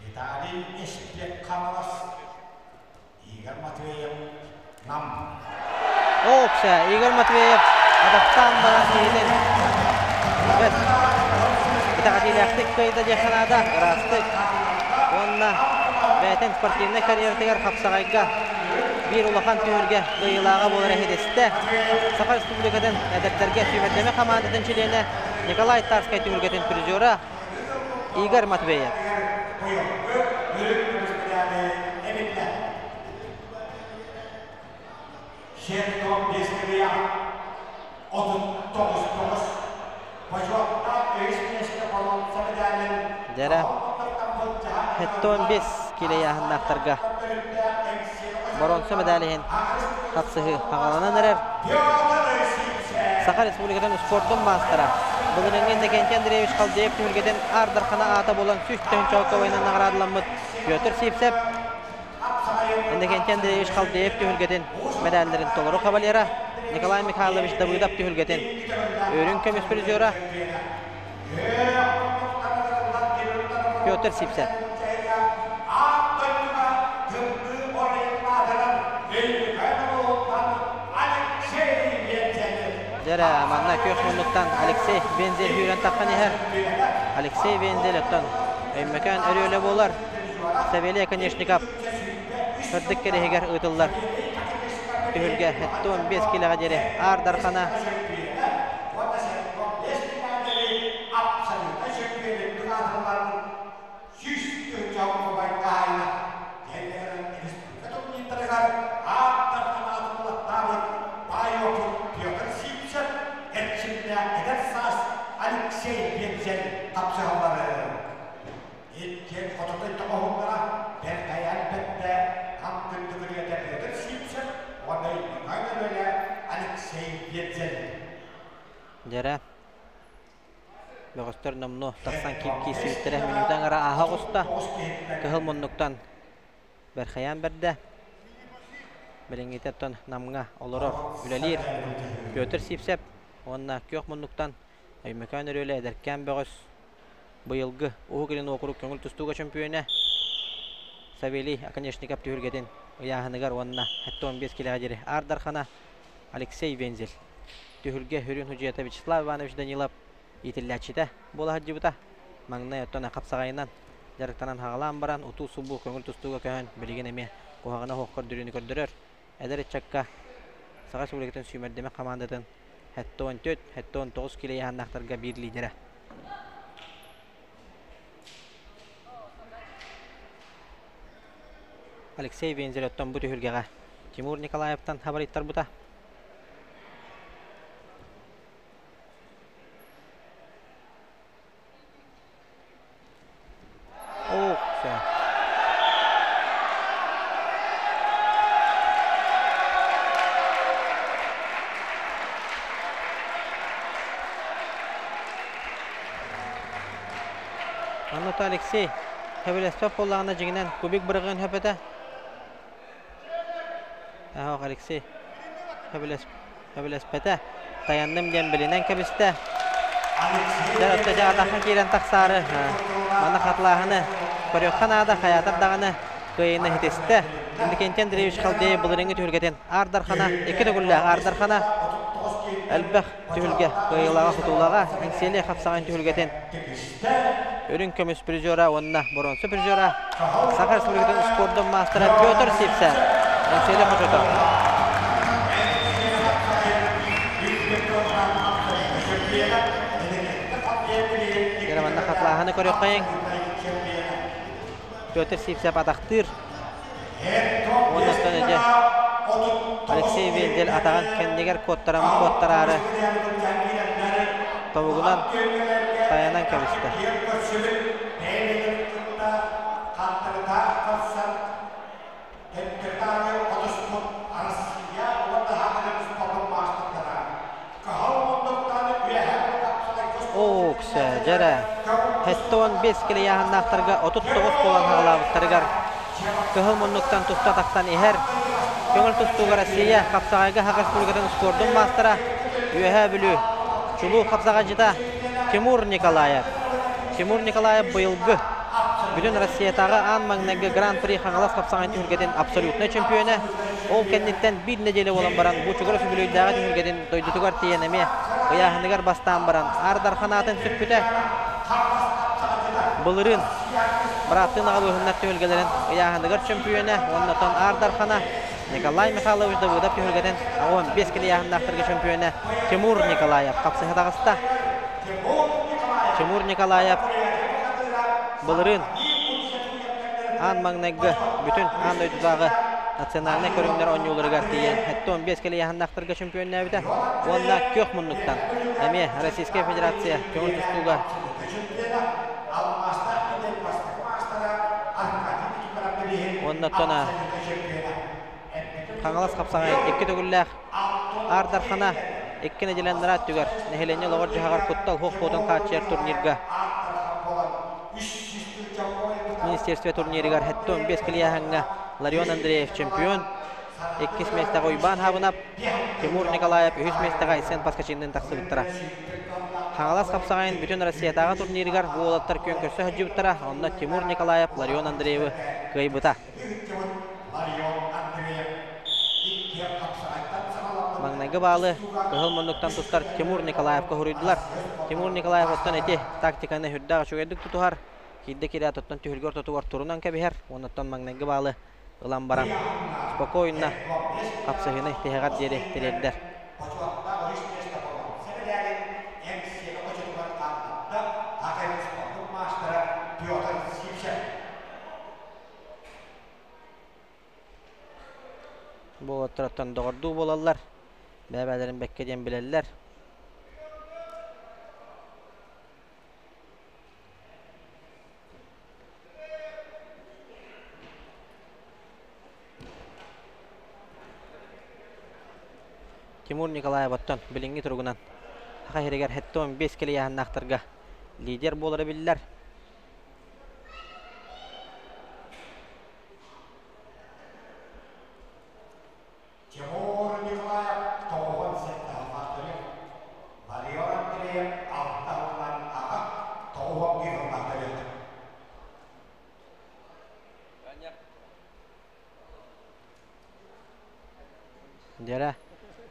Виталий Эспек Хаҥалас, Игорь Матвеев Нам. Оопса, Игорь Матвеев атахтаан баран киһитин бэт итэҕэтиилээхтик кыайда диэххэ наада, ыраастык. Уонна бэйэтин спортивнай карьератыгар хапсаҕайга биир улахан түһүлгэ кыайыылааҕа буолара иһитистэ. Саха Республикатын эдэрдэргэ сүүмэрдэмэ хамаандатын чилиэнэ Николай Тарскай түһүлгэтин призера Игорь Матвеев. Дьэрэ, 75 киилэ ыйааһыннаахтарга боруонса медаль иһин хапсыһыы хаҕаланан эрэр. Саха Республикатын спордун маастара былырыыҥҥы Иннокентий Андреевич Халдеев түһүлгэтин Аар Дархана аата буолан 100 тыһыынча наҕараадаламмыт Петр Сивцев Иннокентий Андреевич Халдеев түһүлгэтин мэдээллэрин толору кавалера, Николай Михайлович Давыдов түһүлгэтин үрүҥ көмүс призера Петр Сипсев. Дьэрэ, манна күөх муннуктан Алексей Вензель сүүрэн таххан иһэр. Алексей Вензель оттон Өймөкөөн өрүөлэ буолар. Савелий Оконешников сырдык кэриһигэр ыытыллар түһүлгэ 75 килэҕэ диэри Аар Дархана Алексей Пензель тапсыһаллары Иккиэн хототой тоҕоһуннара бэркайан бэттэ хам күндүгүрүөтэ Петр Сивцев. Дьэрэ бөҕөстөр номнуо тахсан киирсибиттэрэ мүнүүтэ аҥара ааһа оҕуста. Кыһыл муннуктан бэрхэйээн бэрдэ. Билиҥҥитэ оттон Намҥа олорор, үлэлиир Петр Сивцев уонна күөх муннуктан Өймөкөөн Өрүөлэ эдэркээн бөҕөс быйылгы Уһук Илин уокурук көҥүл тустууга чөмпүйүөнэ Савелий Оконешников түһүлгэтин ыйааһыныгар уонна 75 килэҕэ диэри Аар Дархана Алексей Вензель түһүлгэ үрүн судьуйата Вячеслав Иванович Данилов иитиллээччитэ буола сылдьыбыта. Маҥнай оттон хапсаҕайынан дьарыктанан хаҕалаан баран утуу-субуу көҥүл тустууга көһөн билигин эмиэ куһаҕана суох көрдөрүүнү көрдөрөр. Эдэр ыччакка Саха Республикатын сүүмэрдэмэх хамаандатын 74, 79 килэ ыйааһыннаахтарга биир лидерэ. Алексей Вензель оттон бу түһүлгэҕэ Тимур Николаевтан хабарыйтарбыта. Ох, Онно Алексей сөбүлэспэт буоллаҕына дьиҥинэн кубик бырыгын сөп этэ. Ох, Алексей сөбүлэспэтэ. Тайанным диэн билинэн кэбистэ. Дьэ, отто дьэ атахха киирэн тахсаары манна хатылааһыны көрүөххэ наада, хайаатар даҕаны кыайыыны ситистэ. Иннокентий Андреевич Халдеев былырыыҥҥы түһүлгэтин Аар Дархана, икки төгүллээх Аар Дархана элбэх түһүлгэ кыайыылааҕа-хотуулааҕа Эҥсиэли хапсаҕайын түһүлгэтин үрүҥ көмүс призера уонна боруонса призера Саха Республикатын спордун маастара Петр Сивцев Эҥсиэли хочото. Манна хатлааһыны көрүөххэйиҥ. Петр Сивцев атахтыыр. Уоннаттан эдьэ Алексей Вендель атаҕын кэннигэр куоттаран куоттараары тобугунан тайанан кэбистэ. Ооксэ, дьэрэ, 75 килийааһыннаахтарга 39 буолан хаҕалаабыттарыгар кыһыл муннуктан туста тахсан иһэр көҥүл тустууга Россия хапсаҕайга Саха Республикатын спордун маастара Үөһээ Бүлүү чулуу хапсаҕайдьыта Тимур Николаев. Тимур Николаев быйылгы Бүтүн Россиятааҕы аан маҥнайгы Гран-при Хаҥалас хапсаҕайын түһүлгэтин абсолютнай чөмпүйүөнэ. Ол кэнниттэн биир нэдиэлэ буолан баран бу Чугурас үбүлүөйдээҕи түһүлгэтин дойдутугар тиийэн эмиэ ыйааһыныгар бастаан баран Аар Дархан аатын сүкпүтэ. Былырыын бырааттыын аҕалыыһыннар түһүлгэлэрин ыйааһыныгар чөмпүйүөнэ уонна оттон Аар Дархана Николай Михайлович Давыдов түһүлгэтин 15 килэ ыйааһыннаахтарга чөмпүйүөнэ Тимур Николаев хапсыһа таҕыста. Тимур Николаев былырыын аан маҥнайгы бүтүн аан дойдутааҕы национальнай көрүҥнэр оонньууларыгар тиийэн 75 кэлэ ыйааһыннаахтарга чөмпүйүөннээбитэ уонна күөх муннуктан эмиэ Российскай Федерация көҥүл тустууга уонна оттон Хаҥалас хапсаҕай икки төгүллээх Аар Дархана икки нэдиэлэ анараа өттүгэр нэһилиэнньэ олоҕор-дьаһаҕар куттал суох буолуон хааччыйар турнирга Министерство турнирыгар 75 килийааһыҥҥа Ларион Андреев чемпион, иккис миэстэҕэ Уйбаан Хабынап, Тимур Николаев үһүс миэстэҕэ Айсен Поскачинныын тахсыбыттара. Хаҥалас хапсаҕайын бүтүн Россиятааҕы турнирыгар бу уолаттар күөн көрсө сылдьыбыттара, онно Тимур Николаев Ларион Андреевы кыайбыта. Маҥнайгы баалы кыһыл муннуктан туттар Тимур Николаевка суруйдулар. Тимур Николаев оттон ити тактиканы сүрдээх үчүгэйдик тутуһар. Киирдэ киирээт оттон түһүлгэ ортотугар турунан кэбиһэр. Уоннаттан маҥнайгы баалы ылан баран спокойно хапсыһыыны тиһэҕэр диэри тириэрдэр. Буолаттарыттан доҕордуу буолаллар, бэйэ-бэйэлэрин бэккэ диэн билэллэр. Тимур Николаев оттон билиҥҥи туругунан Саха сиригэр 75 килийааһыннаахтарга лидер буолара биллэр. Тимур Николаев тоҕуһун сэттэ Ларион Андреев алта сылынан аҕа 91 сыллаах төрүөтэ. Дьэрэ,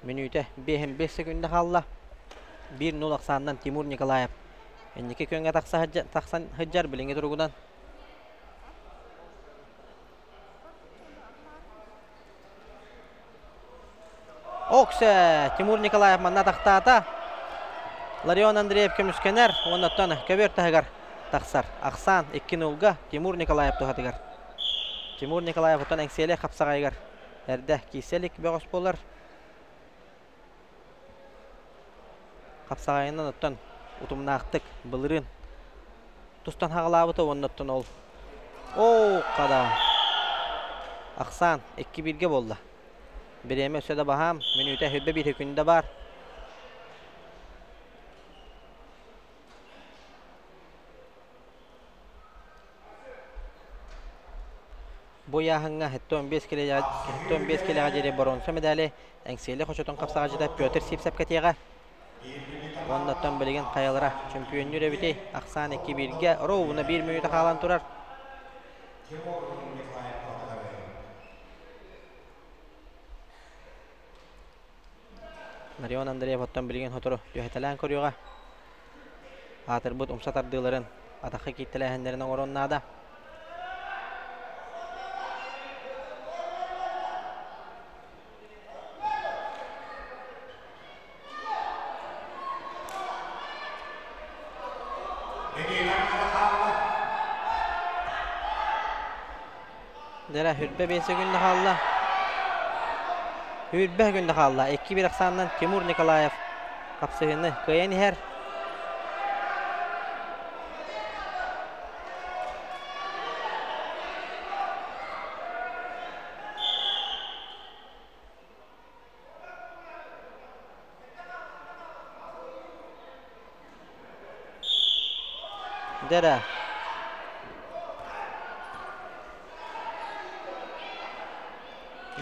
мүнүүтэ 5 секүндэ хаалла. 1-0 ахсаанынан Тимур Николаев инники күөҥҥэ тахсан сылдьар билиҥҥи туругунан. Оксе! Тимур Николаев манна атахтаата. Ларион Андреев көмүскэнэр уонна оттон көбүөр таһыгар тахсар. Ахсаан 2-0-га Тимур Николаев туһатыгар. Тимур Николаев оттон Эҥсиэли хапсаҕайыгар эрдэ киирсэ илик бөҕөс буолар. Хапсаҕайынан оттон утумнаахтык былырыын тустан хаҕалаабыта уонна оттон ол оо хада ахсаан 2-1-гэ буолла. Бириэмэ өссө да баһаам, мүнүүтэ 21 күндэ баар. Бу ыйааһыҥҥа 75 килэҕэ диэри боруонса медали Эҥсиэли хочотун хапсаҕайдьыта Петр Сивцев кэтиэҕэ. Уонна оттон билигин хайалара чөмпүйүөннүүр эбитий? Ахсаан 2-1-гэ ровно 1 мүнүүтэ хаалан турар. Ларион Андреев оттон билигин сотору түһэтэлээн көрүөҕэ. Аатырбыт умса тардыыларын, атахха кииртэлээһиннэрин оҥоруон наада. Дьэрэ, хүрбэ биэс күндэ хаалла. Хүрбэ күндэ хаалла. 2-1 ахсаанынан Тимур Николаев хапсыһыыны кыайан иһэр. Дьэрэ.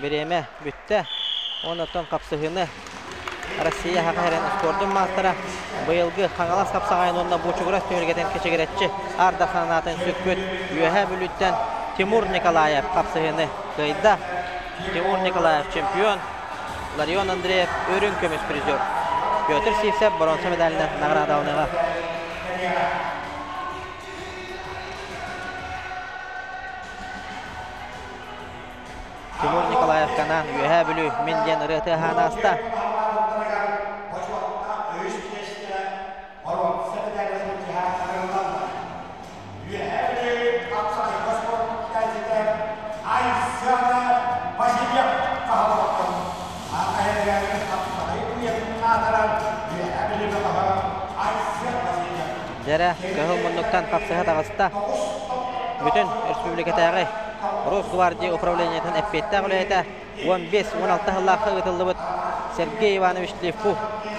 Бириэмэ бүттэ. Онтон хапсыһыыны Россия Саха сирин спордун маастара быйылгы Хаҥалас хапсаҕайын уонна Буучугурас түһүлгэтин кэчигирэччи Аар Дархан аатын сүкпүт Үөһээ Бүлүүттэн Тимур Николаев хапсыһыыны кыайда. Тимур Николаев чемпион, Ларион Андреев үрүҥ көмүс призер. Петр Сивцев боруонса медалынан наҕараадаланыаҕа. Тимур Николаев Канаан Үөһээ Бүлүү мин диэн ырыа тыаһаан ааста. Дьэрэ, кыһыл муннуктан хапсыһа таҕыста. Бүтүн республикатааҕы Росгвардия управлениетын эппиэттээх үлэһитэ 15-16 сыллаахха ыытыллыбыт Сергей Иванович Левков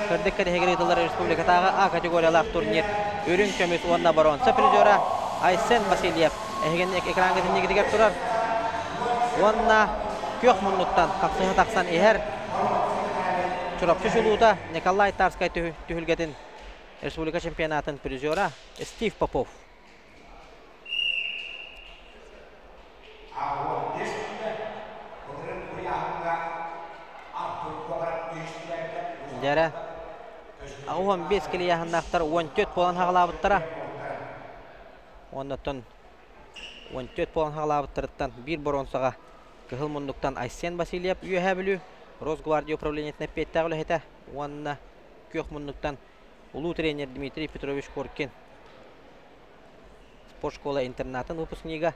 сырдык кэтэһигэр ыытыллар республикатааҕы А категориялаах турнир үрүҥ көмүс уонна боруонса призера Айсен Васильев эһигин экраҥҥа иннигитигэр турар уонна күөх муннуктан хапсыһа тахсан иһэр Чурапчы чулуута Николай Тарскай түһүлгэтин республика чемпионатын призера Стив Попов. Дьэрэ, 15 килийааһыннаахтар 14 буолан хаҕалаабыттара. Оннуттан 14 буолан хаҕалаабыттарыттан биир боруонсаҕа кыһыл муннуктан Айсен Васильев Үөһээ Бүлүү Росгвардия управлениетын эппиэттээх үлэһитэ уонна күөх муннуктан улуу тренер Дмитрий Петрович Коркин Спортшкола интернатын выпускнига,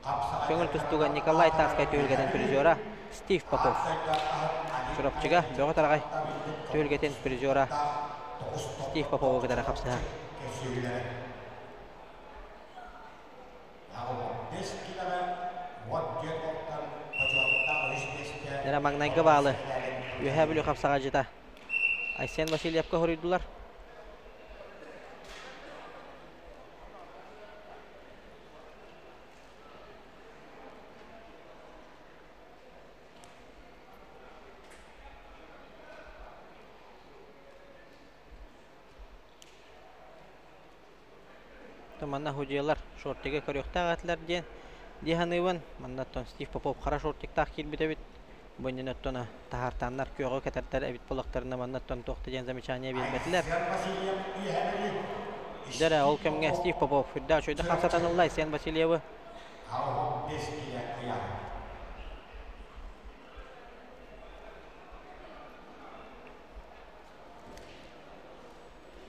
көҥүл тустууга Николай Тарскай түһүлгэтин призера Стив Попов. Чурапчыга Бөҕө Тараҕай түһүлгэтин призера Стив Попову кытары хапсыһар. Нера маҥнайгы баалы Үөһээ Бүлүү хапсаҕайдьыта. Айсен Васильевка хоруйдулар. Манна судьуйалар шортига көрүөхтээх этилэр диэн дии саныыбын. Манна оттон Стив Попов хара шортиктаах киирбит эбит. Бу иннинэ оттон таһаартааннар күөҕү кэтэрдэр эбит буоллахтарына манна оттон туох да диэн замечание биэрбэтилэр. Дьэ эрэ, ол кэмҥэ Стив Попов үрдээх үчүгэйдик хамсатан ылла Айсен Васильевы.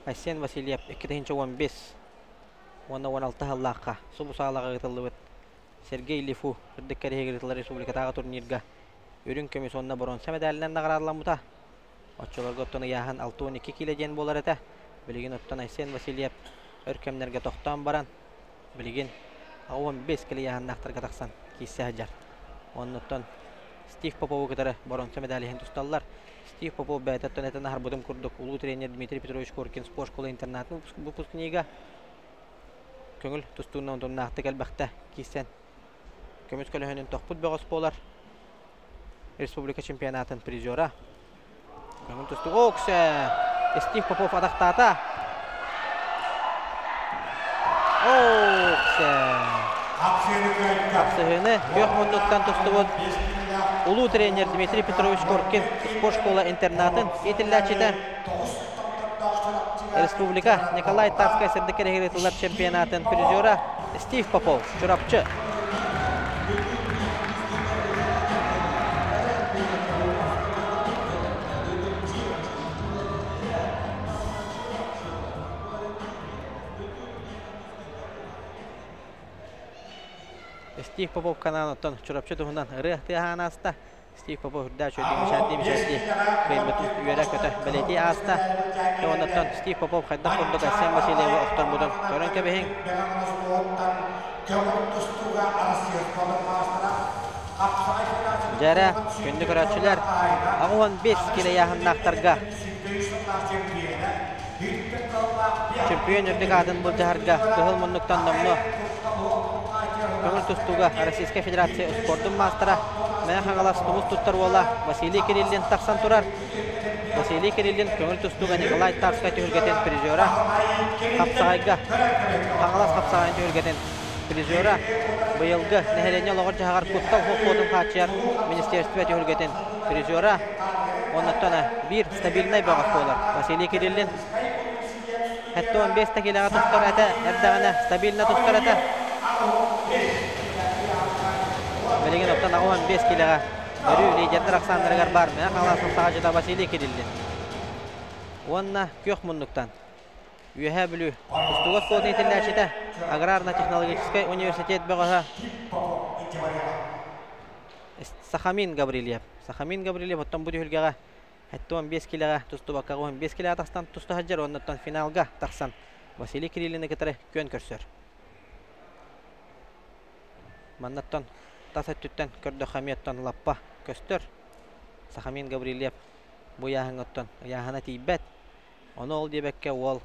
Айсен Васильев 2015 уонна 16 сыллаахха субу саалаҕа ыытыллыбыт Сергей Лифу үрдүк кэриһигэр ыытыллар республикатааҕы турнирга үрүҥ көмүс уонна боруонса мэдээлинэн наҕараадаламмыта. Оччолорго оттон ыйааһын 62 киилэ диэн буолар этэ. Билигин оттон Айсен Васильев өр кэмнэргэ тохтоон баран, билигин 15 килэ ыйааһыннаахтарга тахсан киирсэ сылдьар. Оннуттан Стив Попову кытары боруонса медаль иһин тусталлар. Стив Попов бэйэтэ этэн аһарбытым курдук улуу тренер Дмитрий Петрович Коркин спорт школа интернатын выпускнига көҥүл тустуунан утумнаахтык элбэхтэ киирсэн көмүс көлөһөнүн тохпут бөҕөс буолар. Республика чемпионатын призера. Көҥүл тустуу. Оксе! Стив Попов атахтаата. Оксе! Хапсыһыыны күөх муннуктан тустубут улуу тренер Дмитрий Петрович Коркин спорт школа интернатын иитиллээччитэ Республика Николай Тарскай сырдык кэрэһигэр ыытыллар чемпионатын призера Стив Попов, Чурапчы. Стив Попов канаан оттон Чурапчы туһунан ырыа тыаһаан ааста. Стив Попов үрдээх үчүгэйдик мичээрдии мичээрдии кыайбытын үөрэ-көтө бэлиэтии ааста. Оннуттан Стив Попов хайдах курдук Айсен Васильевы охторбутун көрөн кэбиһиҥ. Дьэрэ, күндү көрөөччүлэр, 85 килэ ыйааһыннаахтарга чемпион үрдүк аатын былдьаһарга кыһыл муннуктан номнуо көҥүл тустууга Российскай Федерация спордун маастара Мэҥэ Хаҥалас тумус туттар уола Василий Кириллин тахсан турар. Василий Кириллин көҥүл тустууга Николай Тарскай түһүлгэтин призера, хапсаҕайга Хаҥалас хапсаҕайын түһүлгэтин призера, быйылгы нэһилиэнньэ олоҕор-дьаһаҕар куттал суох хааччыйар министерство түһүлгэтин призера, оннуттан биир стабильнай бөҕөс буолар Василий Кириллин. 75 килэҕэ тустар этэ, эрдэҕинэ стабильно тустар этэ. Билигин оттон 85 килэҕэ өрүү лидердэр ахсааннарыгар баар Мэҥэ Хаҥалас саҕадьыта Василий Кириллин. Уонна күөх муннуктан Үөһээ Бүлүү тустууга оскуолатын иитиллээччитэ Аграрно-технологическай университет бөҕөһө Сахамин Гаврильев. Сахамин Гаврильев оттон бу түһүлгэҕэ 75 килэҕэ тустубакка 15 килэҕэ тахсан туста сылдьар уонна финалга тахсан Василий Кириллины кытары күөн көрсөр. Маннаттан тас өттүттэн көрдөххө эмиэ оттон лаппа көстөр. Сахамин Гаврильев бу ыйааһыҥҥа оттон ыйааһына тиийбэт. Ону ол диэбэккэ уол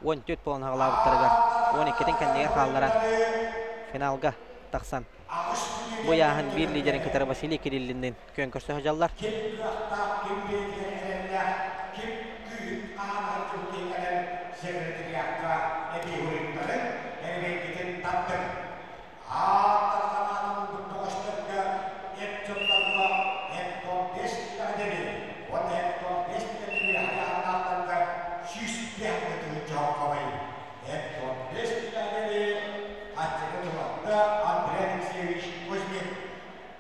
14 буолан аҕалаабыттарыгар 12-тин кэннигэр хаалларан финалга тахсан бу ыйааһын биир лидерин кытары Василий Кириллинныын күөн көрсө сылдьаллар. Ким кыахтаах, ким бэйэтигэр эрэллээх, ким күүһүн хаһаанаһар курдук кэлэн секретариакка эбии уруйдарын, эрэгийгитин таттын. Ааттар санаатын ылбыт бөҕөстөргө эт дьоннорго эт-15 килэҕэ уонна эт-15 килэҕэ айааннаахтарга 105 тыһыынча холкуобай, эт-15 килэҕэ Аттика Тулатта Андрей Алексеевич Кузьмин,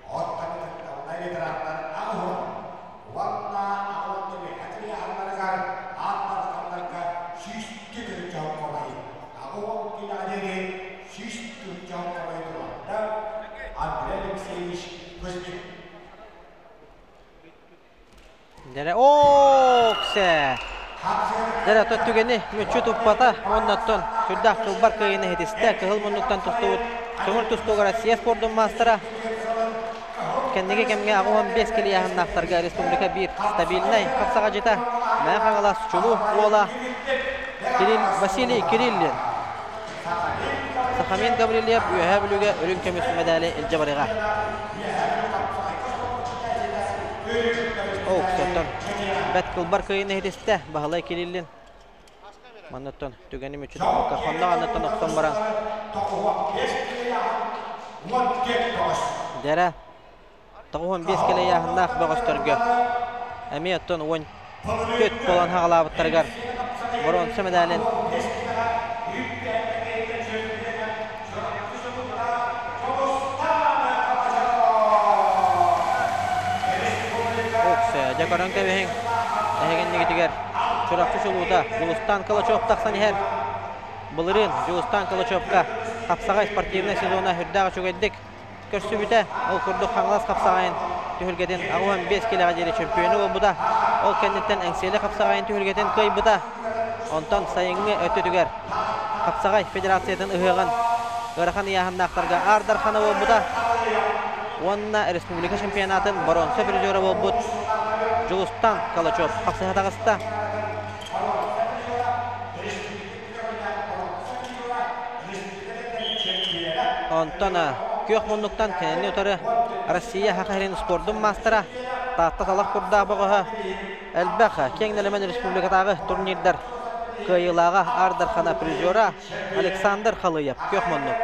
оттон ытыктабыллар ветераннар аҕыһын уонна аҕалан ыйааһыннарыгар ааттарханнарга 102 тыһыынча холкуобай, 80 килэҕэ диэри 100 тыһыынча холкуобай Тулатта Андрей Алексеевич Кузьмин. Дьэрэ ооксе! Дьэрэ оттон түгэни мүччү туппата уонна оттон сүрдээх кылбар кыайыыны иһитистэ. Кыһыл муннуктан тустубут көҥүл тустууга Россия спордун маастара. Кэнники кэмҥэ 85 килийааһыннаахтарга республика биир стабильнай хапсаҕадьыта Мэҥэ Хаҥалас чулуу уола Кирилл Василий Кириллин. Сахамин Гаврильев Үөһээ Бүлүүгэ үрүҥ көмүс мэдээли илдьэ барыаҕа. Оттон бэт кылбар кыайыыны иһитистэ Баһылай Кириллин. Манныттан түгэни мүччү туппакка хоннох анныттан охсон баран Дьэрэ 95 кэлэ ыйааһыннаах бөҕөстөргө эмиэ оттон 14 буолан хаҕалаабыттарыгар боруонса мэдээлин Дьэ көрөн кэбиһиҥ, эһигиннигитигэр Чурапчы чулуута Дьулустаан Калачев тахсан иһэр. Былырыын Дьулустаан Калачевка хапсаҕай спортивнай сезона үрдээх үчүгэйдик көрсүбүтэ. Ол курдук Хаҥалас хапсаҕайын түһүлгэтин 85 килэҕэ диэри чөмпүйүөнү буолбута. Ол кэнниттэн Эҥсиэли хапсаҕайын түһүлгэтин кыайбыта. Онтон сайыҥҥы өттүтүгэр Хапсаҕай федерациятын ыһыаҕын ыарахан ыйааһыннаахтарга Аар Дархана буолбута уонна республика чемпионатын боруонса призера буолбут Дьулустан Калачев хапсыһа таҕыста. Онтон күөх муннуктан кинини утары Россия Саха сирин спордун маастара Таатта талах курдаах бөҕөһө элбэх киэҥ нэлэмэн республикатааҕы турнирдар кыайыылааҕа Аар Дархана призера Александр Халыев күөх муннук.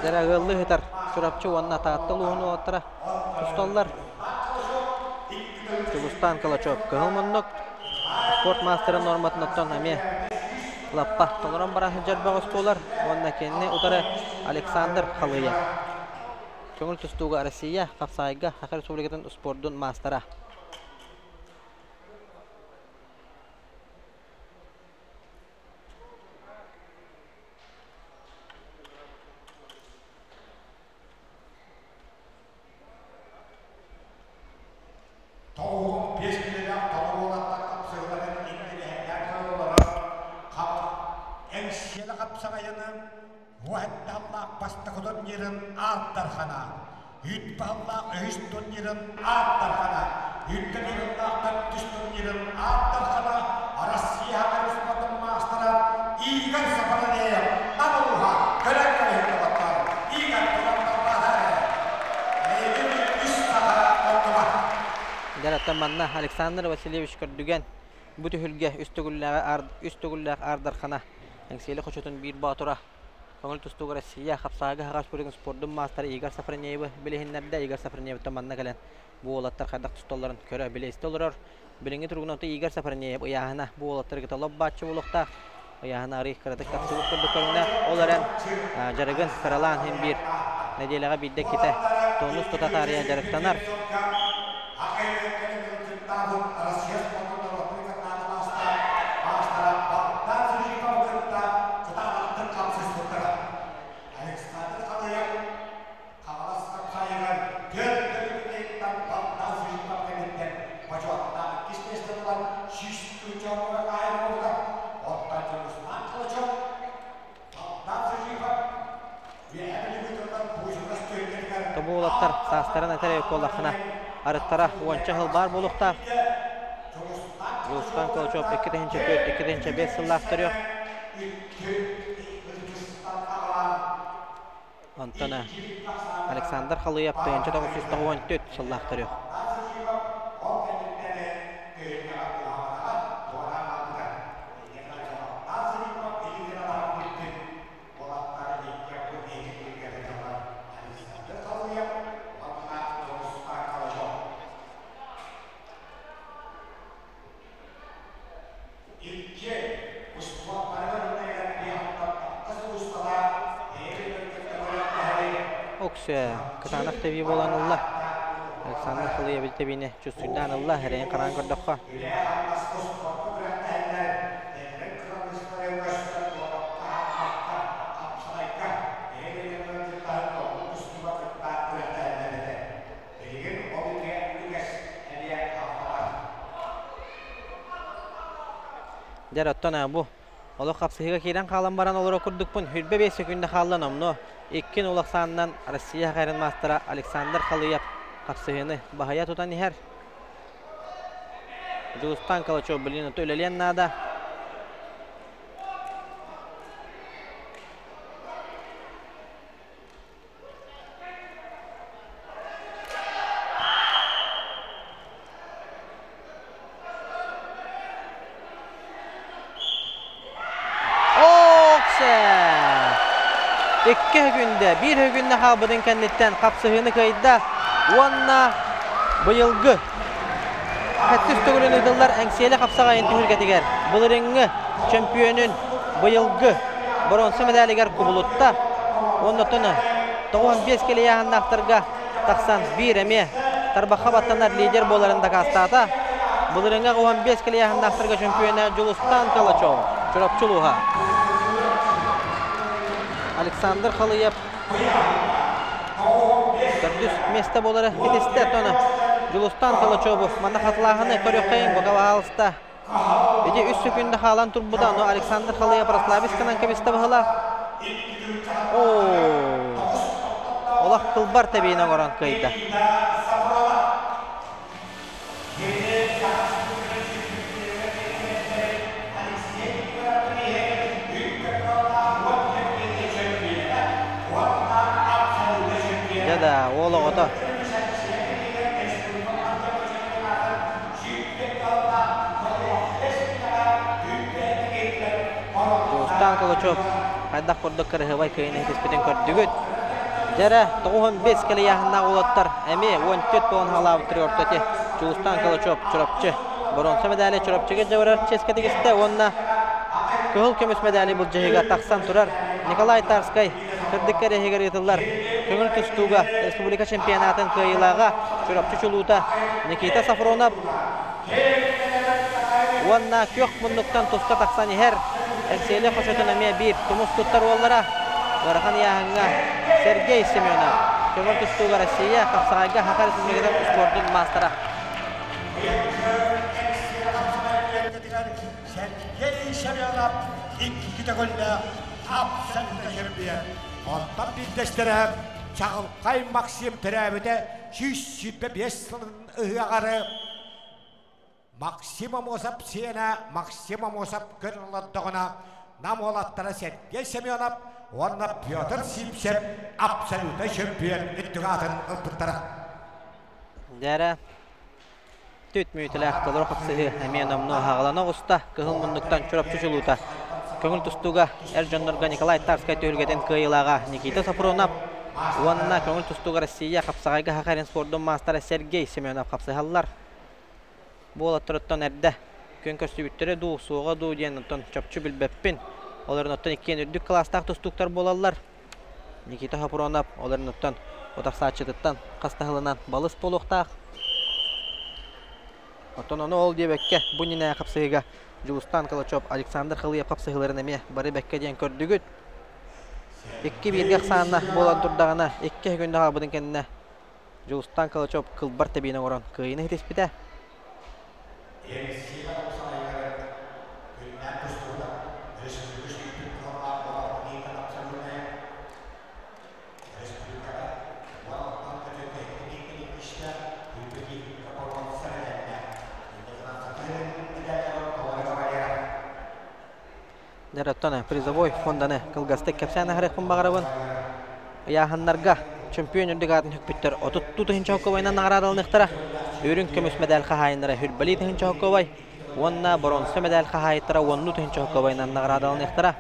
Дьэрэ ыаллыы сытар Чурапчы уонна Таатта улууһун уолаттара тусталлар. Дьулустаан Калачев кыһыл муннук спорт маастарын нуорматын оттон эмиэ лаппа толорон баран сылдьар бөҕөс буолар уонна кинини утары Александр Халыев. Көҥүл тустууга Россия, хапсаайга Саха Республикатын спордун маастара. Тоҕуһун биэс килэлээх тоҕо уолаттар хапсыһыыларын интириэһиргээн көрөллөрө хап Эҥсиэлэ хапсаҕайыны Уһатталлаах бастакы турнирын ааттархана, Үт баһыллаах үһүс турнирын ааттархана, Үт турнирыннаах төрдүс турнирын ааттархана Россия Республикатын маастара Игорь Сапаралеев Намылуха көрөн кэбиһин доҕоттоор, Игорь туран барбаата эрэ. Эйигин үс саха оннуга. Дьараттан манна Александр Васильевич Көрдүгэн бу түһүлгэ үс төгүллээх үс төгүллээх Аардархана Эҥсиэли хочотун биир боотура Көҥүл тустууга Россия хапсаҕайга аһаҕас көрүҥ спордун маастара Игорь Сафронеевы билиһиннэрдэ. Игорь Сафронеевтан манна кэлэн бу уолаттар хайдах тусталларын көрө билэ истэ олорор. Билиҥҥи туругунан Игорь Сафронеев ыйааһына бу уолаттары кытта лоп-бааччы буолуохтаах. Ыйааһына арый кыратык тахсыбыт курдук көрүҥнээх. Ол эрэн дьарыгын кыралаан иһин биир нэдиэлэҕэ биирдэ иккитэ тонус тута таарыйа дьарыктанар. Тобуолаттар саастарын этэр эбит буоллаххына, арыттара уонча сыл баар буолуохтаах. Дьулусхан Калачев 2004 2005 сыллаах төрүөх. Онтон Александр Халыев 1994 сыллаах төрүөх. Оксө кытаанах тэбии буолан ылла. Александр Халыевич тэбиини чувствуйдаан ылла, эрэйин хараан көрдөххө. Дьэр оттон бу олох хапсыһыыга киирэн хаалан баран олоро курдукпун. 25 секунда хаалла номнуо. Иккин улахсаанынан Россия хакерын маастара Александр Халыев хапсыһыыны баһыйа тутан иһэр. Дьулустан Калачев билин үлэлиэн наада. Икки күндэ, биир күндэ хаалбытын кэнниттэн хапсыһыыны кыайда уонна быйылгы сэттис төгүлүн ыытыллар Эҥсиэли хапсаҕайын түһүлгэтигэр былырыҥҥы чөмпүйүөнүн быйылгы боруонса мэдээлигэр кубулутта. Уонна оттон 95 килийааһыннаахтарга тахсан биир эмиэ тарбахха баттанар лидер буоларын дакаастаата. Былырыҥҥа 15 килийааһыннаахтарга чөмпүйүөнэ Дьулустан Калачев, Чурапчы улууһа. Александр Халыев төрдүс миэстэ буолары ситистэ. Оттон Дьулустан Калачеву манна хатылааһыны көрүөххэйиҥ, бука баһаалыста. Ити үс секунда хаалан турбута, но Александр Халыев расслабисканан кэбистэ быһыылаах. Оо, олох кылбар тэбиини оҥорон кыайда. Дьэ да, уол оҕото. Дьулустаан Кулачев хайдах курдук кырыһыбай кыайын иһитиспитин көрдүгүт. Дьэрэ, 95 кэлийээһиннээх уолаттар эмиэ 14 буолан хаалаабыттар ортоти Дьулустаан Кулачев Чурапчы боруонса медали Чурапчыга дьабарар чиэскэ тигистэ уонна кыһыл көмүс медали былдьаһыыга тахсан турар Николай Тарскай Сырдык кэрэһигэр ыытыллар көҥүл тустууга республика чемпионатын кыайыылааҕа Чурапчы чулуута Никита Сафронов уонна күөх муннуктан туста тахсан иһэр Эҥсиэли хочотун эмиэ биир тумус туттар уоллара ыарахан ыйааһыҥҥа Сергей Семенов көҥүл тустууга Россия хапсаҕайга Саха Республикатын спордун маастара. Сергей Семенов икки төгүллээх абсолютно чемпион. Онтон биирдэстэрэ Чаҕылхай Максим төрөөбүтэ 125 сылын ыһыаҕары Максим Амосов сиэнэ Максим Амосов көр олордоҕуна Нам уолаттара Сергей Семенов уонна Петр Сивцев абсолютнай чемпион үрдүк аатын ылбыттара. Дьэрэ, Түт мүөтэлээх толору хапсыһыы эмиэ номнуо хаҕалана оҕуста. Кыһыл муннуктан Чурапчы чулуута. Көҥүл тустууга эр дьоннорго Николай Тарскай түһүлгэтин кыайыылааҕа Никита Сафронов уонна көҥүл тустууга Россия хапсаҕайга Саха спордун маастара Сергей Семенов хапсыһаллар. Бу уолаттарыттан эрдэ күөн көрсүбүттэрэ дуу, суоҕа дуу диэн оттон чопчу билбэппин. Олорун оттон иккиэн үрдүк кылаастаах тустууктар буолаллар. Никита Хопуруонап ол эрэн утарсааччытыттан хас да сылынан балыс буолуохтаах. Оттон ону ол диэбэккэ, бу иннинэ хапсыһыыга Дьулустан Калачев, Александр Халыев хапсыһыыларын эмиэ бары бэккэ диэн көрдүгүт. Икки бииргэ ахсаанна буолан турдаҕына, икки күндэ хаалбытын кэннэ Дьулустан Калачев кылбар тэбиини оҥорон кыайыыны ситиспитэ. Дьэ, призовой фонданы кылгастык кэпсээн аһарыахпын баҕарабын. Ыйааһыннарга чөмпүйүөн үрдүк аатын сүкпүттэр 32 тыһыынча холкуобайынан наҕараадаланыахтара. Үрүҥ көмүс мэдээл хаһаайыннара Хүрбэлии тыһыынча холкуобай уонна боруонса мэдээл хаһаайыттара уоннуу тыһыынча холкуобайынан наҕараадаланыахтара.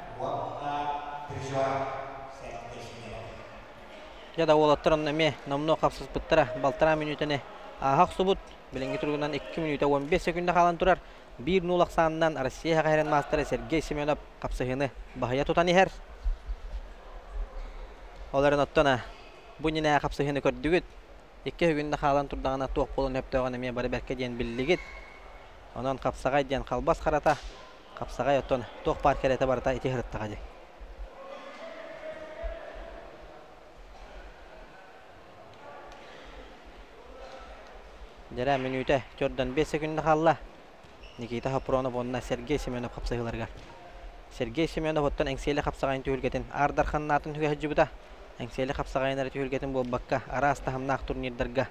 Дьэ да уолаттар онно эмиэ номнуо хапсыспыттара балтараа мүнүүтэни ааһа охсубут. Билиҥҥи туругунан 2 мүнүүтэ 15 секунда хаалан турар. Биир нуул ахсаанынан Россия хэхэрин маастара Сергей Семенов хапсыһыыны баһыйа тутан иһэр. Ол эрэн оттон бу иннинэ хапсыһыыны көрдүгүт. Икки күннэ хаалан турдаҕына туох буолан өптөөҕүн эмиэ бары бэркэ диэн биллигит. Онон хапсаҕай диэн халбас харата, хапсаҕай оттон туох баар кэрэтэ барыта ити сырыттаҕа дии. Дьэрэ мүнүүтэ төрдөн 5 секунда хаалла. Никита Хопронов уонна Сергей Семенов хапсыһыыларыгар. Сергей Семенов оттон Эҥсиэли хапсаҕайын түһүлгэтин Аар Дарханнаатын үгэ сылдьыбыта. Эҥсиэли хапсаҕайын эрэ түһүлгэтин буолбакка, араас таһымнаах турнирдарга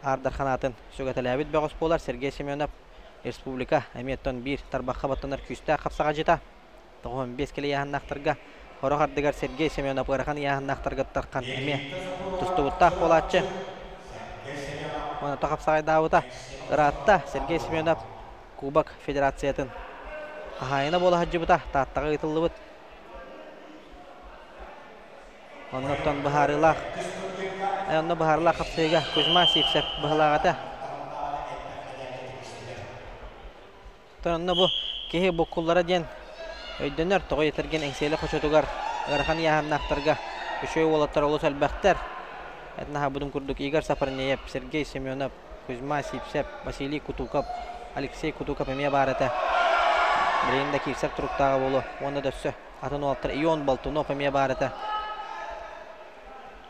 Аар Дархан аатын сүгэтэлээбит бөҕөс буолар Сергей Семенов республика эмиэ оттон биир тарбахха баттанар күүстээх хапсаҕадьыта. 95 килэ ыйааһыннаахтарга Хорох ардыгар Сергей Семенов ыарахан ыйааһыннаахтарга тархан эмиэ тустубуттаах буолааччы. Оното хапсаҕайдаабыта ыраатта. Сергей Семенов Кубок Федерациятын хаһаайына буола сылдьыбыта Тааттаҕа ыытыллыбыт. Оннуттан быһаарыылаах онно быһаарыылаах хапсыыга Кузьма Сивцев быһылаах этэ. Онно бу киһи буккуллара диэн өйдөнөр, тоҕо этэргин Эҥсиэли хочотугар ыарахан ыйааһыннаахтарга үчүгэй уолаттар олус элбэхтэр. Этнаһабытын курдук Игорь Сапарнеев, Сергей Семенов, Кузьма Сивцев, Василий Кутуков, Алексей Кутуков эмиэ баар этэ. Билигин да киирсэр туруктааҕа буолуо. Уонна да өссө атын уолаттар Ион Болтунов эмиэ баар этэ.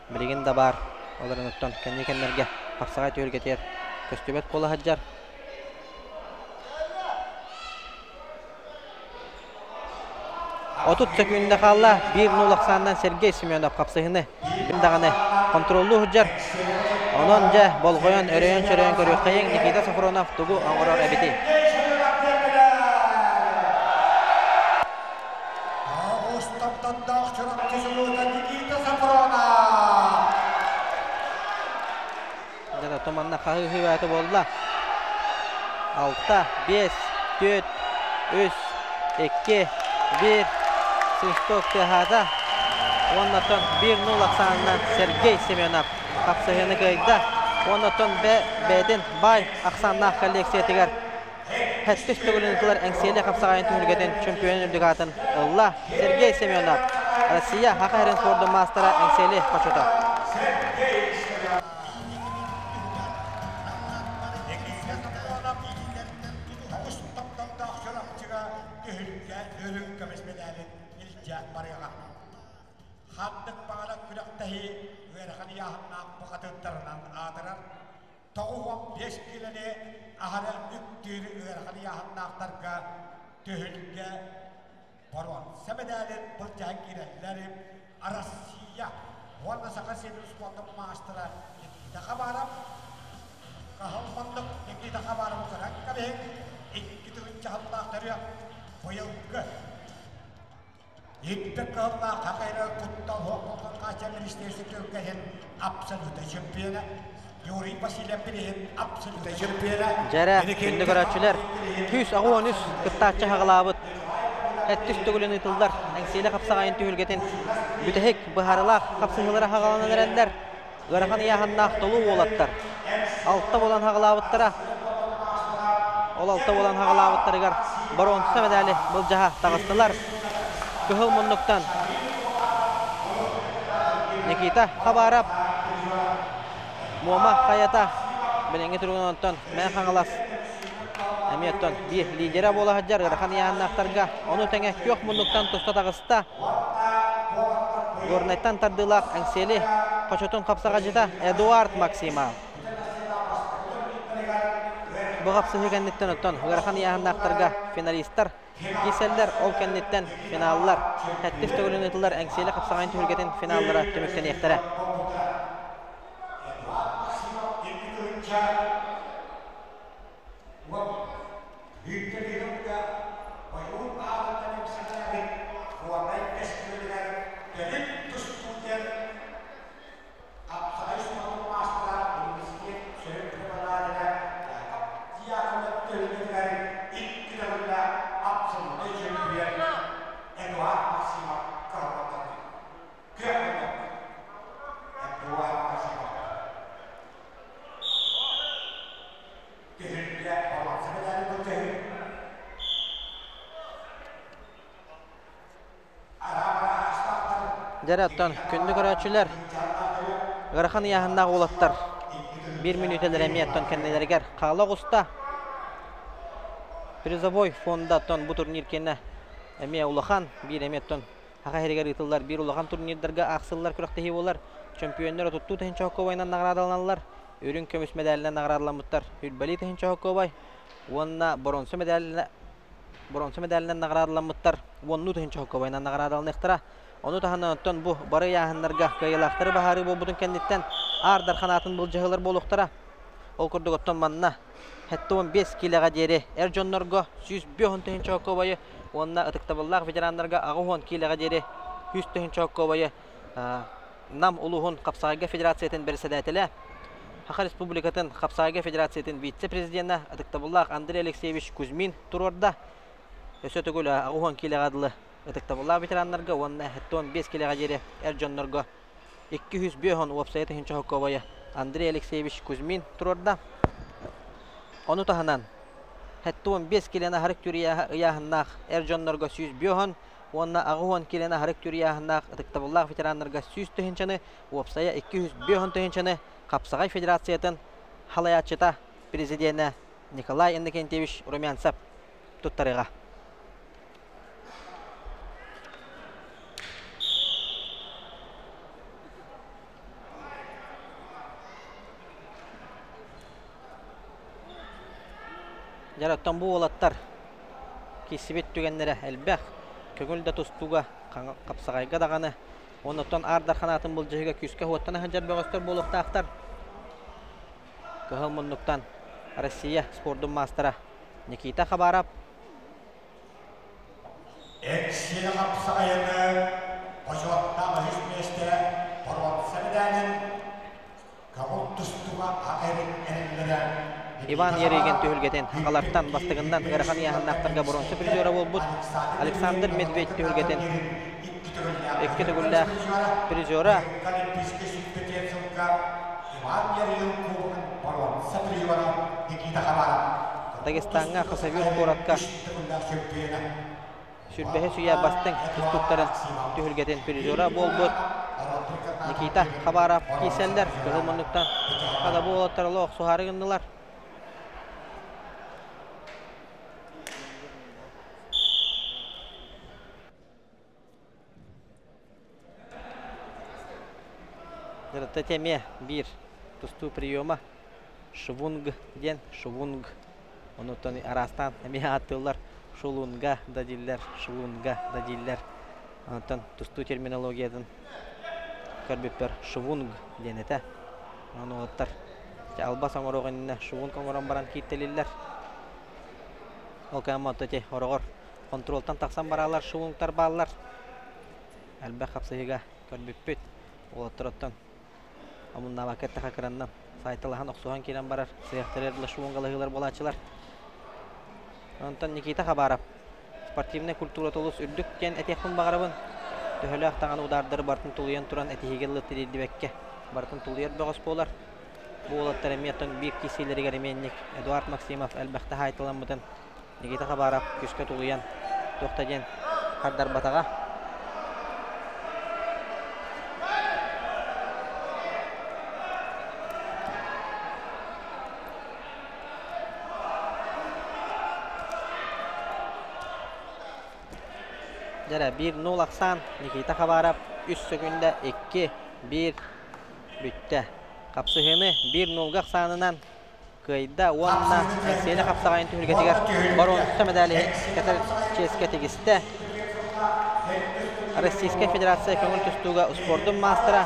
Билигин да баар. Олорунуттан кэнники кэмнэргэ хапсаҕай түһүлгэтигэр көстүбэт буола сылдьар. 30 сөкүүндэ хаалла. 1-0 ахсаанынан Сергей Семенов хапсыһыны даҕаны контроллуу сылдьар. Онон дьэ болҕойон, өрөйөн-чөрөйөн көрүөххэйиҥ Никита Софронов тугу оҥорор эбитий? Оҕус Чурапчы сулуута Никита Софронов! Дьэ, туманна хаһыы-хаһыы буолла. 6, 5, 4, 3, 2, 1. Свисток тыаһаата. Уоннаттан 1-0 ахсаанынан Сергей Семенов хапсыһыыны кыайда. Уоннаттан бэйэтин баай ахсааннаах коллекциятыгар Сэттис төгүлүн ытылар Эҥсиэли хапсаҕайын түһүлгэтин чөмпүйүөнүн үрдүк аатын ылла Сергей Семенов, Россия Саха сирин спордун маастара Эҥсиэли хочото. Ханнык баҕарар күрэхтэһии ыарахан ыйааһыннаах бухатыырдарынан аатырар. 95 киилэни аһара үктүүр ыарахан ыйааһыннаахтарга түһүлгэ боруонса мэдээлин былдьаһан киирэллэр Россия уонна Саха сирин спордун маастара Никита Хабаров Кыһыл муннук Никита Хабаров көрөн кэбиһиҥ 2 тыһыынча сыллаах төрүөх быйылгы Икки кыһыллаах хахайра куттал суох хаачча министерствотын иһин абсолютнай чемпиона Юрий Васильев иһин абсолютнай чемпиона. Дьэрэ, күндү көрөөччүлэр, 183 кыттааччы хаҕалаабыт Эттис төгүлүн ыытыллар Эҥсиэлэ хапсаҕайын түһүлгэтин бүтэһик быһаарылаах хапсыһыылара хаҕаланан эрэллэр. Ыарахан ыйааһыннаах толуу уолаттар алта буолан хаҕалаабыттара. Ол алта буолан хаҕалаабыттарыгар боруонса медали былдьаһа таҕыстылар. Кыһыл муннуктан Никита Хабаров, Муома Хайата, билиҥҥи туругунан онтон Мэҥэ Хаҥалас эмиэ оттон биир лидерэ буола сылдьар ыарахан ыйааһыннаахтарга. Ону тэҥэ күөх муннуктан туста таҕыста Горнайтан тардыылаах Эҥсиэли хочотун хапсаҕадьыта Эдуард Максимов. Бу хапсыһыы кэнниттэн оттон ыарахан ыйааһыннаахтарга финалистар киирсэллэр, ол кэнниттэн финаллар сэттис төгүлүн ыытыллар Эҥсиэли хапсаҕайын түһүлгэтин финаллара түмүктэниэхтэрэ. Ойуун аатыттан эмсэҕэлээбит Горнай көстүүлэригэр төрүт тустуу диэн хапсаҕай спордун маастара университет сүрүн преподавателэ Яков Дьяконов түһүлгэтигэр икки төгүллээх абсолютнай чөмпүйүөн Эдуард Максимов кыһалҕаттан күөх Эдуард Максимов Түһүлгэ боруонса мэдээлин былдьаһыы. Дьэрэ, оттон күндү көрөөччүлэр, ыарахан ыйааһыннаах уолаттар биир мүнүүтэлэр эмиэ оттон кэннилэригэр хаала оҕуста. Призовой фонда оттон бу турнир киэнэ эмиэ улахан, биир эмиэ оттон Саха сиригэр ыытыллар биир улахан турнирдарга аахсыллар күрэхтэһии буолар. Чөмпүйүөннэр отуттуу тыһыынча холкуобайынан наҕараадаланаллар. үрүҥ көмүс мэдээлинэн наҕараадаламмыттар Үрбэлии тыһыынча Хокуобай уонна боруонса мэдээлинэн боруонса мэдээлинэн наҕараадаламмыттар уоннуу тыһыынча Хокуобайынан наҕараадаланыахтара. Ону таһынан оттон бу бары ыйааһыннарга кыайыылаахтары баһаарыы буолбутун кэнниттэн Аар Дархан аатын былдьаһыылар буолуохтара. Ол курдук оттон манна 75 киилэҕэ диэри эр дьоннорго 105 тыһыынча Хокуобайы уонна ытыктабыллаах ветераннарга 80 киилэҕэ диэри 100 тыһыынча Хокуобайы Нам улууһун Хапсаҕайга федерациятын бэрэссэдээтэлэ, Саха Республикатын Хапсаҕайга федерациятын вице-президенэ ытыктабыллаах Андрей Алексеевич Кузьмин туруорда. Өссө төгүл 80 киилэҕэ дылы ытыктабыллаах ветераннарга уонна 75 киилэҕэ диэри эр дьоннорго 205 уопсайа тыһыынча хоккобайы Андрей Алексеевич Кузьмин туруорда. Ону таһынан 75 киилэни аһарык ыйааһыннаах эр дьоннорго 105 уонна 80 киилэни аһарык түрүйааһыннаах ытыктабыллаах ветераннарга 100 тыһыынчаны, уопсайа 205 тыһыынчаны Хапсаҕай Федерациятын халайааччыта, президенэ Николай Иннокентьевич Румянцев туттарыаҕа. Дьэ, оттон бу уолаттар киирсибит түгэннэрэ элбэх. Көҥүл да тустууга, хапсаҕайга даҕаны. Оннуттан Аар Дархан аатын былдьаһыыга күүскэ уоттана сылдьар бөҕөстөр буолуохтаахтар. Кыһыл муннуктан Россия спордун маастара Никита Хабаров. Эксиэ хапсаҕайыны бочуоттаах үһүс миэстэ боруонса мэдээлин көҥүл тустууга эрин эрэллэрэ Иван Ерыгин түһүлгэтин Хагалартан бастыгыннан ыарахан ыйааһыннаахтарга боруонса призера буолбут Александр Медведь түһүлгэтин икки төгүллээх призера. Олимпийскай сүүрбэтиэн сылга Иван Ерыгин кубогын боруонса призера Никита Хабаров. Дагестаҥҥа Хасавюр куоракка сүүрбэһис үйэ бастыҥ тустууктарын түһүлгэтин призера буолбут Никита Хабаров киирсэллэр. Кыһыл муннуктан хада бу уолаттар олох охсуһаары гыннылар. Дырытта эмиэ биир тустуу приема швунг диэн швунг. Онуттан араастаан эмиэ ааттыыллар шулунга да дииллэр, шулунга да дииллэр. Онтон тустуу терминологиятын көрбүппэр швунг диэн этэ. Ону уолаттар албас оҥоруох иннинэ швунг оҥорон баран кииртэлииллэр. Ол кэмҥэ онто ити хороҕор хонтуруолтан тахсан бараалар швунгтар бааллар. Элбэх хапсыһыыга көрбүппүт. Уолаттар оттон омуннаабакка эттэххэ кыраннан саайталаһан охсуһан киирэн барар сыахтарыгар ыла швунгалаһыылар буолааччылар. Онтон Никита Хабаров спортивнай культурата олус үрдүк диэн этиэхпин баҕарабын. Төһөлөөх даҕаны удаардары барытын тулуйан туран этиһиигэ ылы тириэрдибэккэ барытын тулуйар бөҕөс буолар. Бу уолаттар эмиэ оттон биир киирсиилэригэр эмиэ инник Эдуард Максимов элбэхтэ хаайталаммытын Никита Хабаров күүскэ тулуйан туох да диэн хардарбатаҕа. Дьэрэ, 1-0 ахсаан Никита Хабаров 3 сөкүндэ 2-1 бүттэ. Хапсыһыыны 1-0 ахсаанынан кыайда уонна Эҥсиэли хапсаҕайын түһүлгэтигэр боруонса мэдээли кэтэр чиэскэ тигистэ. Российскай Федерация көҥүл тустууга успуордун маастара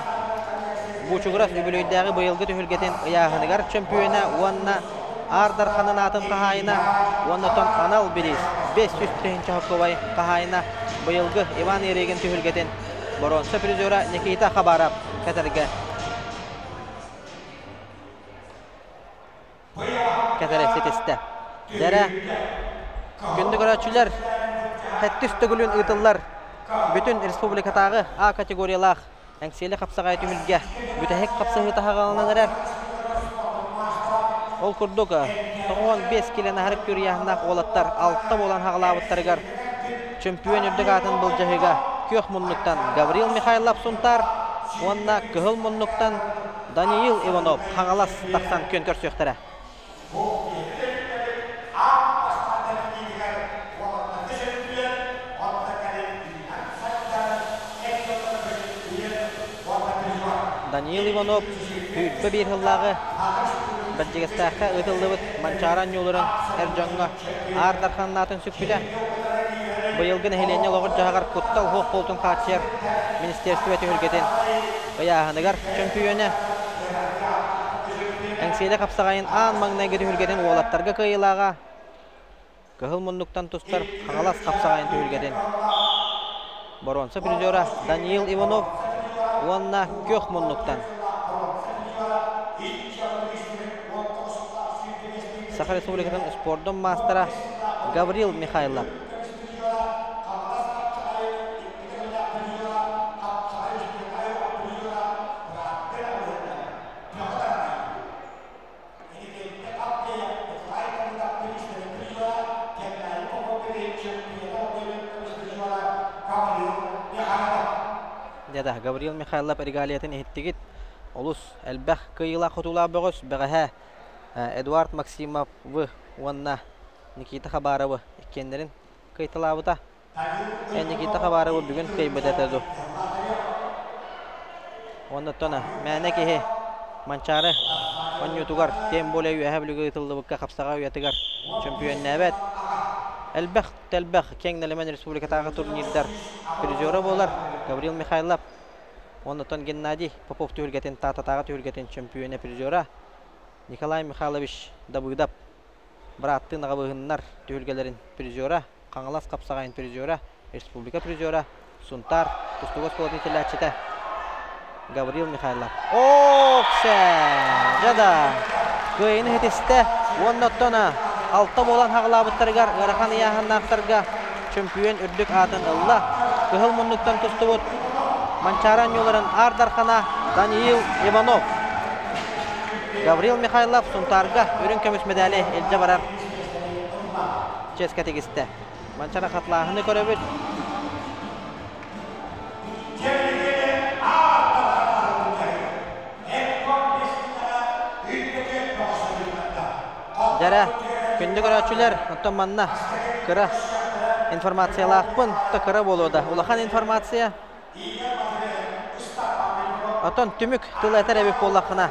Бучугурас үбүлүөйдээҕи быйылгы түһүлгэтин ыйааһыныгар чөмпүйүөнэ уонна Аар Дарханын аатын хаһаайына уонна оттон анал бириис 500 тыһыынча хоккобай хаһаайына быйылгы Иван Ерегин түһүлгэтин боруонса призера Никита Хабаров кэтэргэ кэтэрэ ситистэ. Дэрэ, күндү көрөөччүлэр, сэттис төгүлүн ыытыллар бүтүн республикатааҕы А категориялаах Эҥсиэли хапсаҕай түһүлгэ бүтэһик хапсыһыыта хаҕаланан эрэр. Ол курдук, 95 килоны аһарык күрүйэһиннээх уолаттар алта буолан хаҕалаабыттарыгар чөмпүйүөн үрдүк аатын былдьаһыыга күөх муннуктан Гаврил Михайлов Сунтаар уонна кыһыл муннуктан Даниил Иванов Хаҥалас тахсан күөн көрсүөхтэрэ. Даниил Иванов. 21 сыллааҕы Бэрдьигэстээххэ ыытыллыбыт Манчаары оонньууларын эр дьоҥҥо Аар Дархан аатын сүкпүтэ. Быйылгы нэһилиэнньэ олоҕор-дьаһаҕар куттал суох буолтун хааччыйар министиэристибэ түһүлгэтин ыйааһыныгар чөмпүйүөнэ Эҥсиэли хапсаҕайын аан маҥнайгы түһүлгэтин уолаттарга кыайыылааҕа Кыһыл муннуктан тустар Хаҥалас хапсаҕайын түһүлгэтин боруонса призера Даниил Иванов уонна күөх муннуктан Саха Республикатын спордун маастара Гаврил Михайлов. Дьэ Гаврил Михайлов регалиятын иһиттигит. Олус элбэх кыайыылаах-хотуулаах бөҕөс бэҕэһээ Эдуард Максимов уонна Никита Хабаровы иккиэннэрин кыайталаабыта. Никита Хабаровы бүгүн кыайбыт этэ дуу. Уонна оттон мээнэ киһи Манчаары оонньуутугар, тем более Үөһээ Бүлүүгэ ыытыллыбыкка хапсаҕай уйатыгар чөмпүйүөннээбэт. Элбэх тэлбэх киэҥ нэлэмэн республикатааҕы турнирдар призера буолар Гаврил Михайлов. Уонна оттон Геннадий Попов түһүлгэтин Таататааҕы түһүлгэтин чөмпүйүөнэ призера Николай Михайлович Дабыдап бырааттыы Наҕабыһыннар түһүлгэлэрин призера, Хаҥалас хапсаҕайын призера, республика призера, Сунтаар тустууга оскуолатын иитиллээччитэ Гаврил Михайлов. Оксе! Дьэ кыайыыны ситистэ уонна оттон алта буолан хаҕылаабыттарыгар ыарахан ыйааһыннаахтарга чөмпүйүөн үрдүк аатын ылла. Кыһыл муннуктан тустубут Манчаары оонньууларын Аар Дархана Даниил Иванов. Гаврил Михайлов Сунтаарга үрүҥ көмүс медали илдьэ барар чиэскэ тигистэ. Манчара хатлааһыны көрөбүт. Дьэрэ, күндү көрөөччүлэр, оттон манна кыра информациялаахпын, то кыра буолуо да, улахан информация. Оттон түмүк тыл этэр эбит буоллаххына,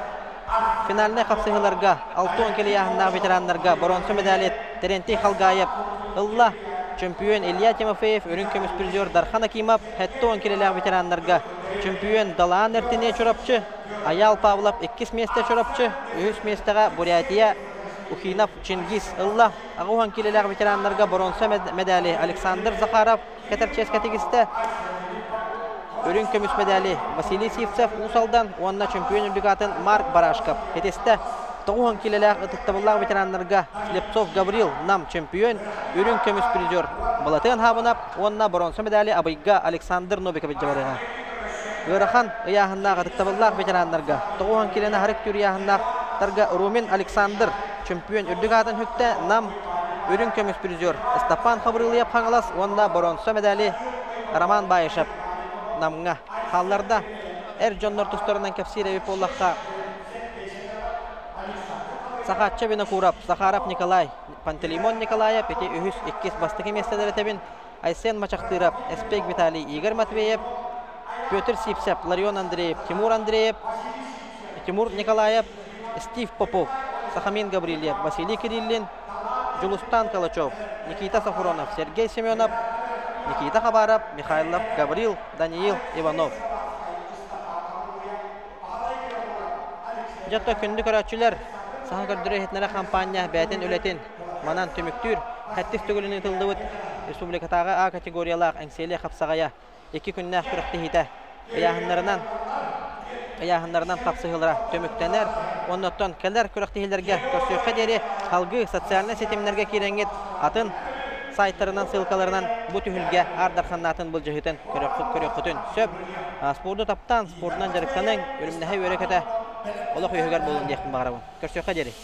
финальнай хапсыһыыларга 60 килийааһыннаах ветераннарга боруонса медали Терентий Халгаев ылла. Чөмпүйүөн Илья Тимофеев, үрүҥ көмүс призер Дархан Акимов, 70 килэлээх ветераннарга чөмпүйүөн Далаан Эртине Чурапчы, Айаал Павлов иккис миэстэ Чурапчы, үһүс миэстэҕэ Бурятия Ухинов Чингиз ылла. 80 килэлээх ветераннарга боруонса медали Александр Захаров, кэтэр чиэскэ тигистэ. Үрүҥ көмүс медали Василий Сивцев Уус Алдан уонна чөмпүйүөн үрдүк аатын Марк Барашков хитистэ. 90 килэлээх ытыктабыллаах ветераннарга Слепцов Гаврил Нам чөмпүйүөн, үрүҥ көмүс призер Былатыан Хабынап уонна боруонса медали Абыйга Александр Новиков илдьэ Ыарахан ыйааһыннаах ытыктабыллаах ветераннарга 90 килэни харык түр ыйааһыннаахтарга Румин Александр чөмпүйүөн үрдүк аатын сүктэ Нам үрүҥ көмүс призер Степан Хабырылыев Хаҥалас уонна боруонса медали Роман Баишев Намҥа хаалларда. Эр дьоннор тустарынан кэпсиир эбит буоллахха, Сахаачча Винокуров, Захаров Николай, Пантелеймон Николаев ити үһүс, иккис бастакы миэстэлэр этэбин. Айсен Мачахтыров, Эспек Виталий, Игорь Матвеев, Петр Сипсев, Ларион Андреев, Тимур Андреев, Тимур Николаев, Стив Попов, Сахамин Гаврильев, Василий Кириллин, Дьулустан Калачев, Никита Сафронов, Сергей Семенов, Никита Хабаров, Михайлов Гаврил, Даниил Иванов. Дьэ, күндү көрөөччүлэр, Саха көрдөрөр иһитиннэрэр хампаанньа бэйэтин үлэтин манан түмүктүүр. Хэттис төгүлүн ыытыллыбыт республикатааҕы А категориялаах Эҥсиэли хапсаҕайа икки күннээх күрэхтэһиитэ ыйааһыннарынан ыйааһыннарынан хапсыһыылара түмүктэнэр. Оннуттан кэлэр күрэхтэһиилэргэ көрсүөххэ диэри салгыы социальнай ситимнэргэ киирэҥҥит атын сайтарынан, ссылкаларынан бу түһүлгэ Аар Дарханнаатын былдьаһыытын көрүөххүтүн сөп. Спорду таптаан, спордунан дьарыктаныҥ, үрүмнэһэ үөрэ-көтө олох үөһүгэр буолун диэхпин баҕарабын. Көрсүөххэ диэри.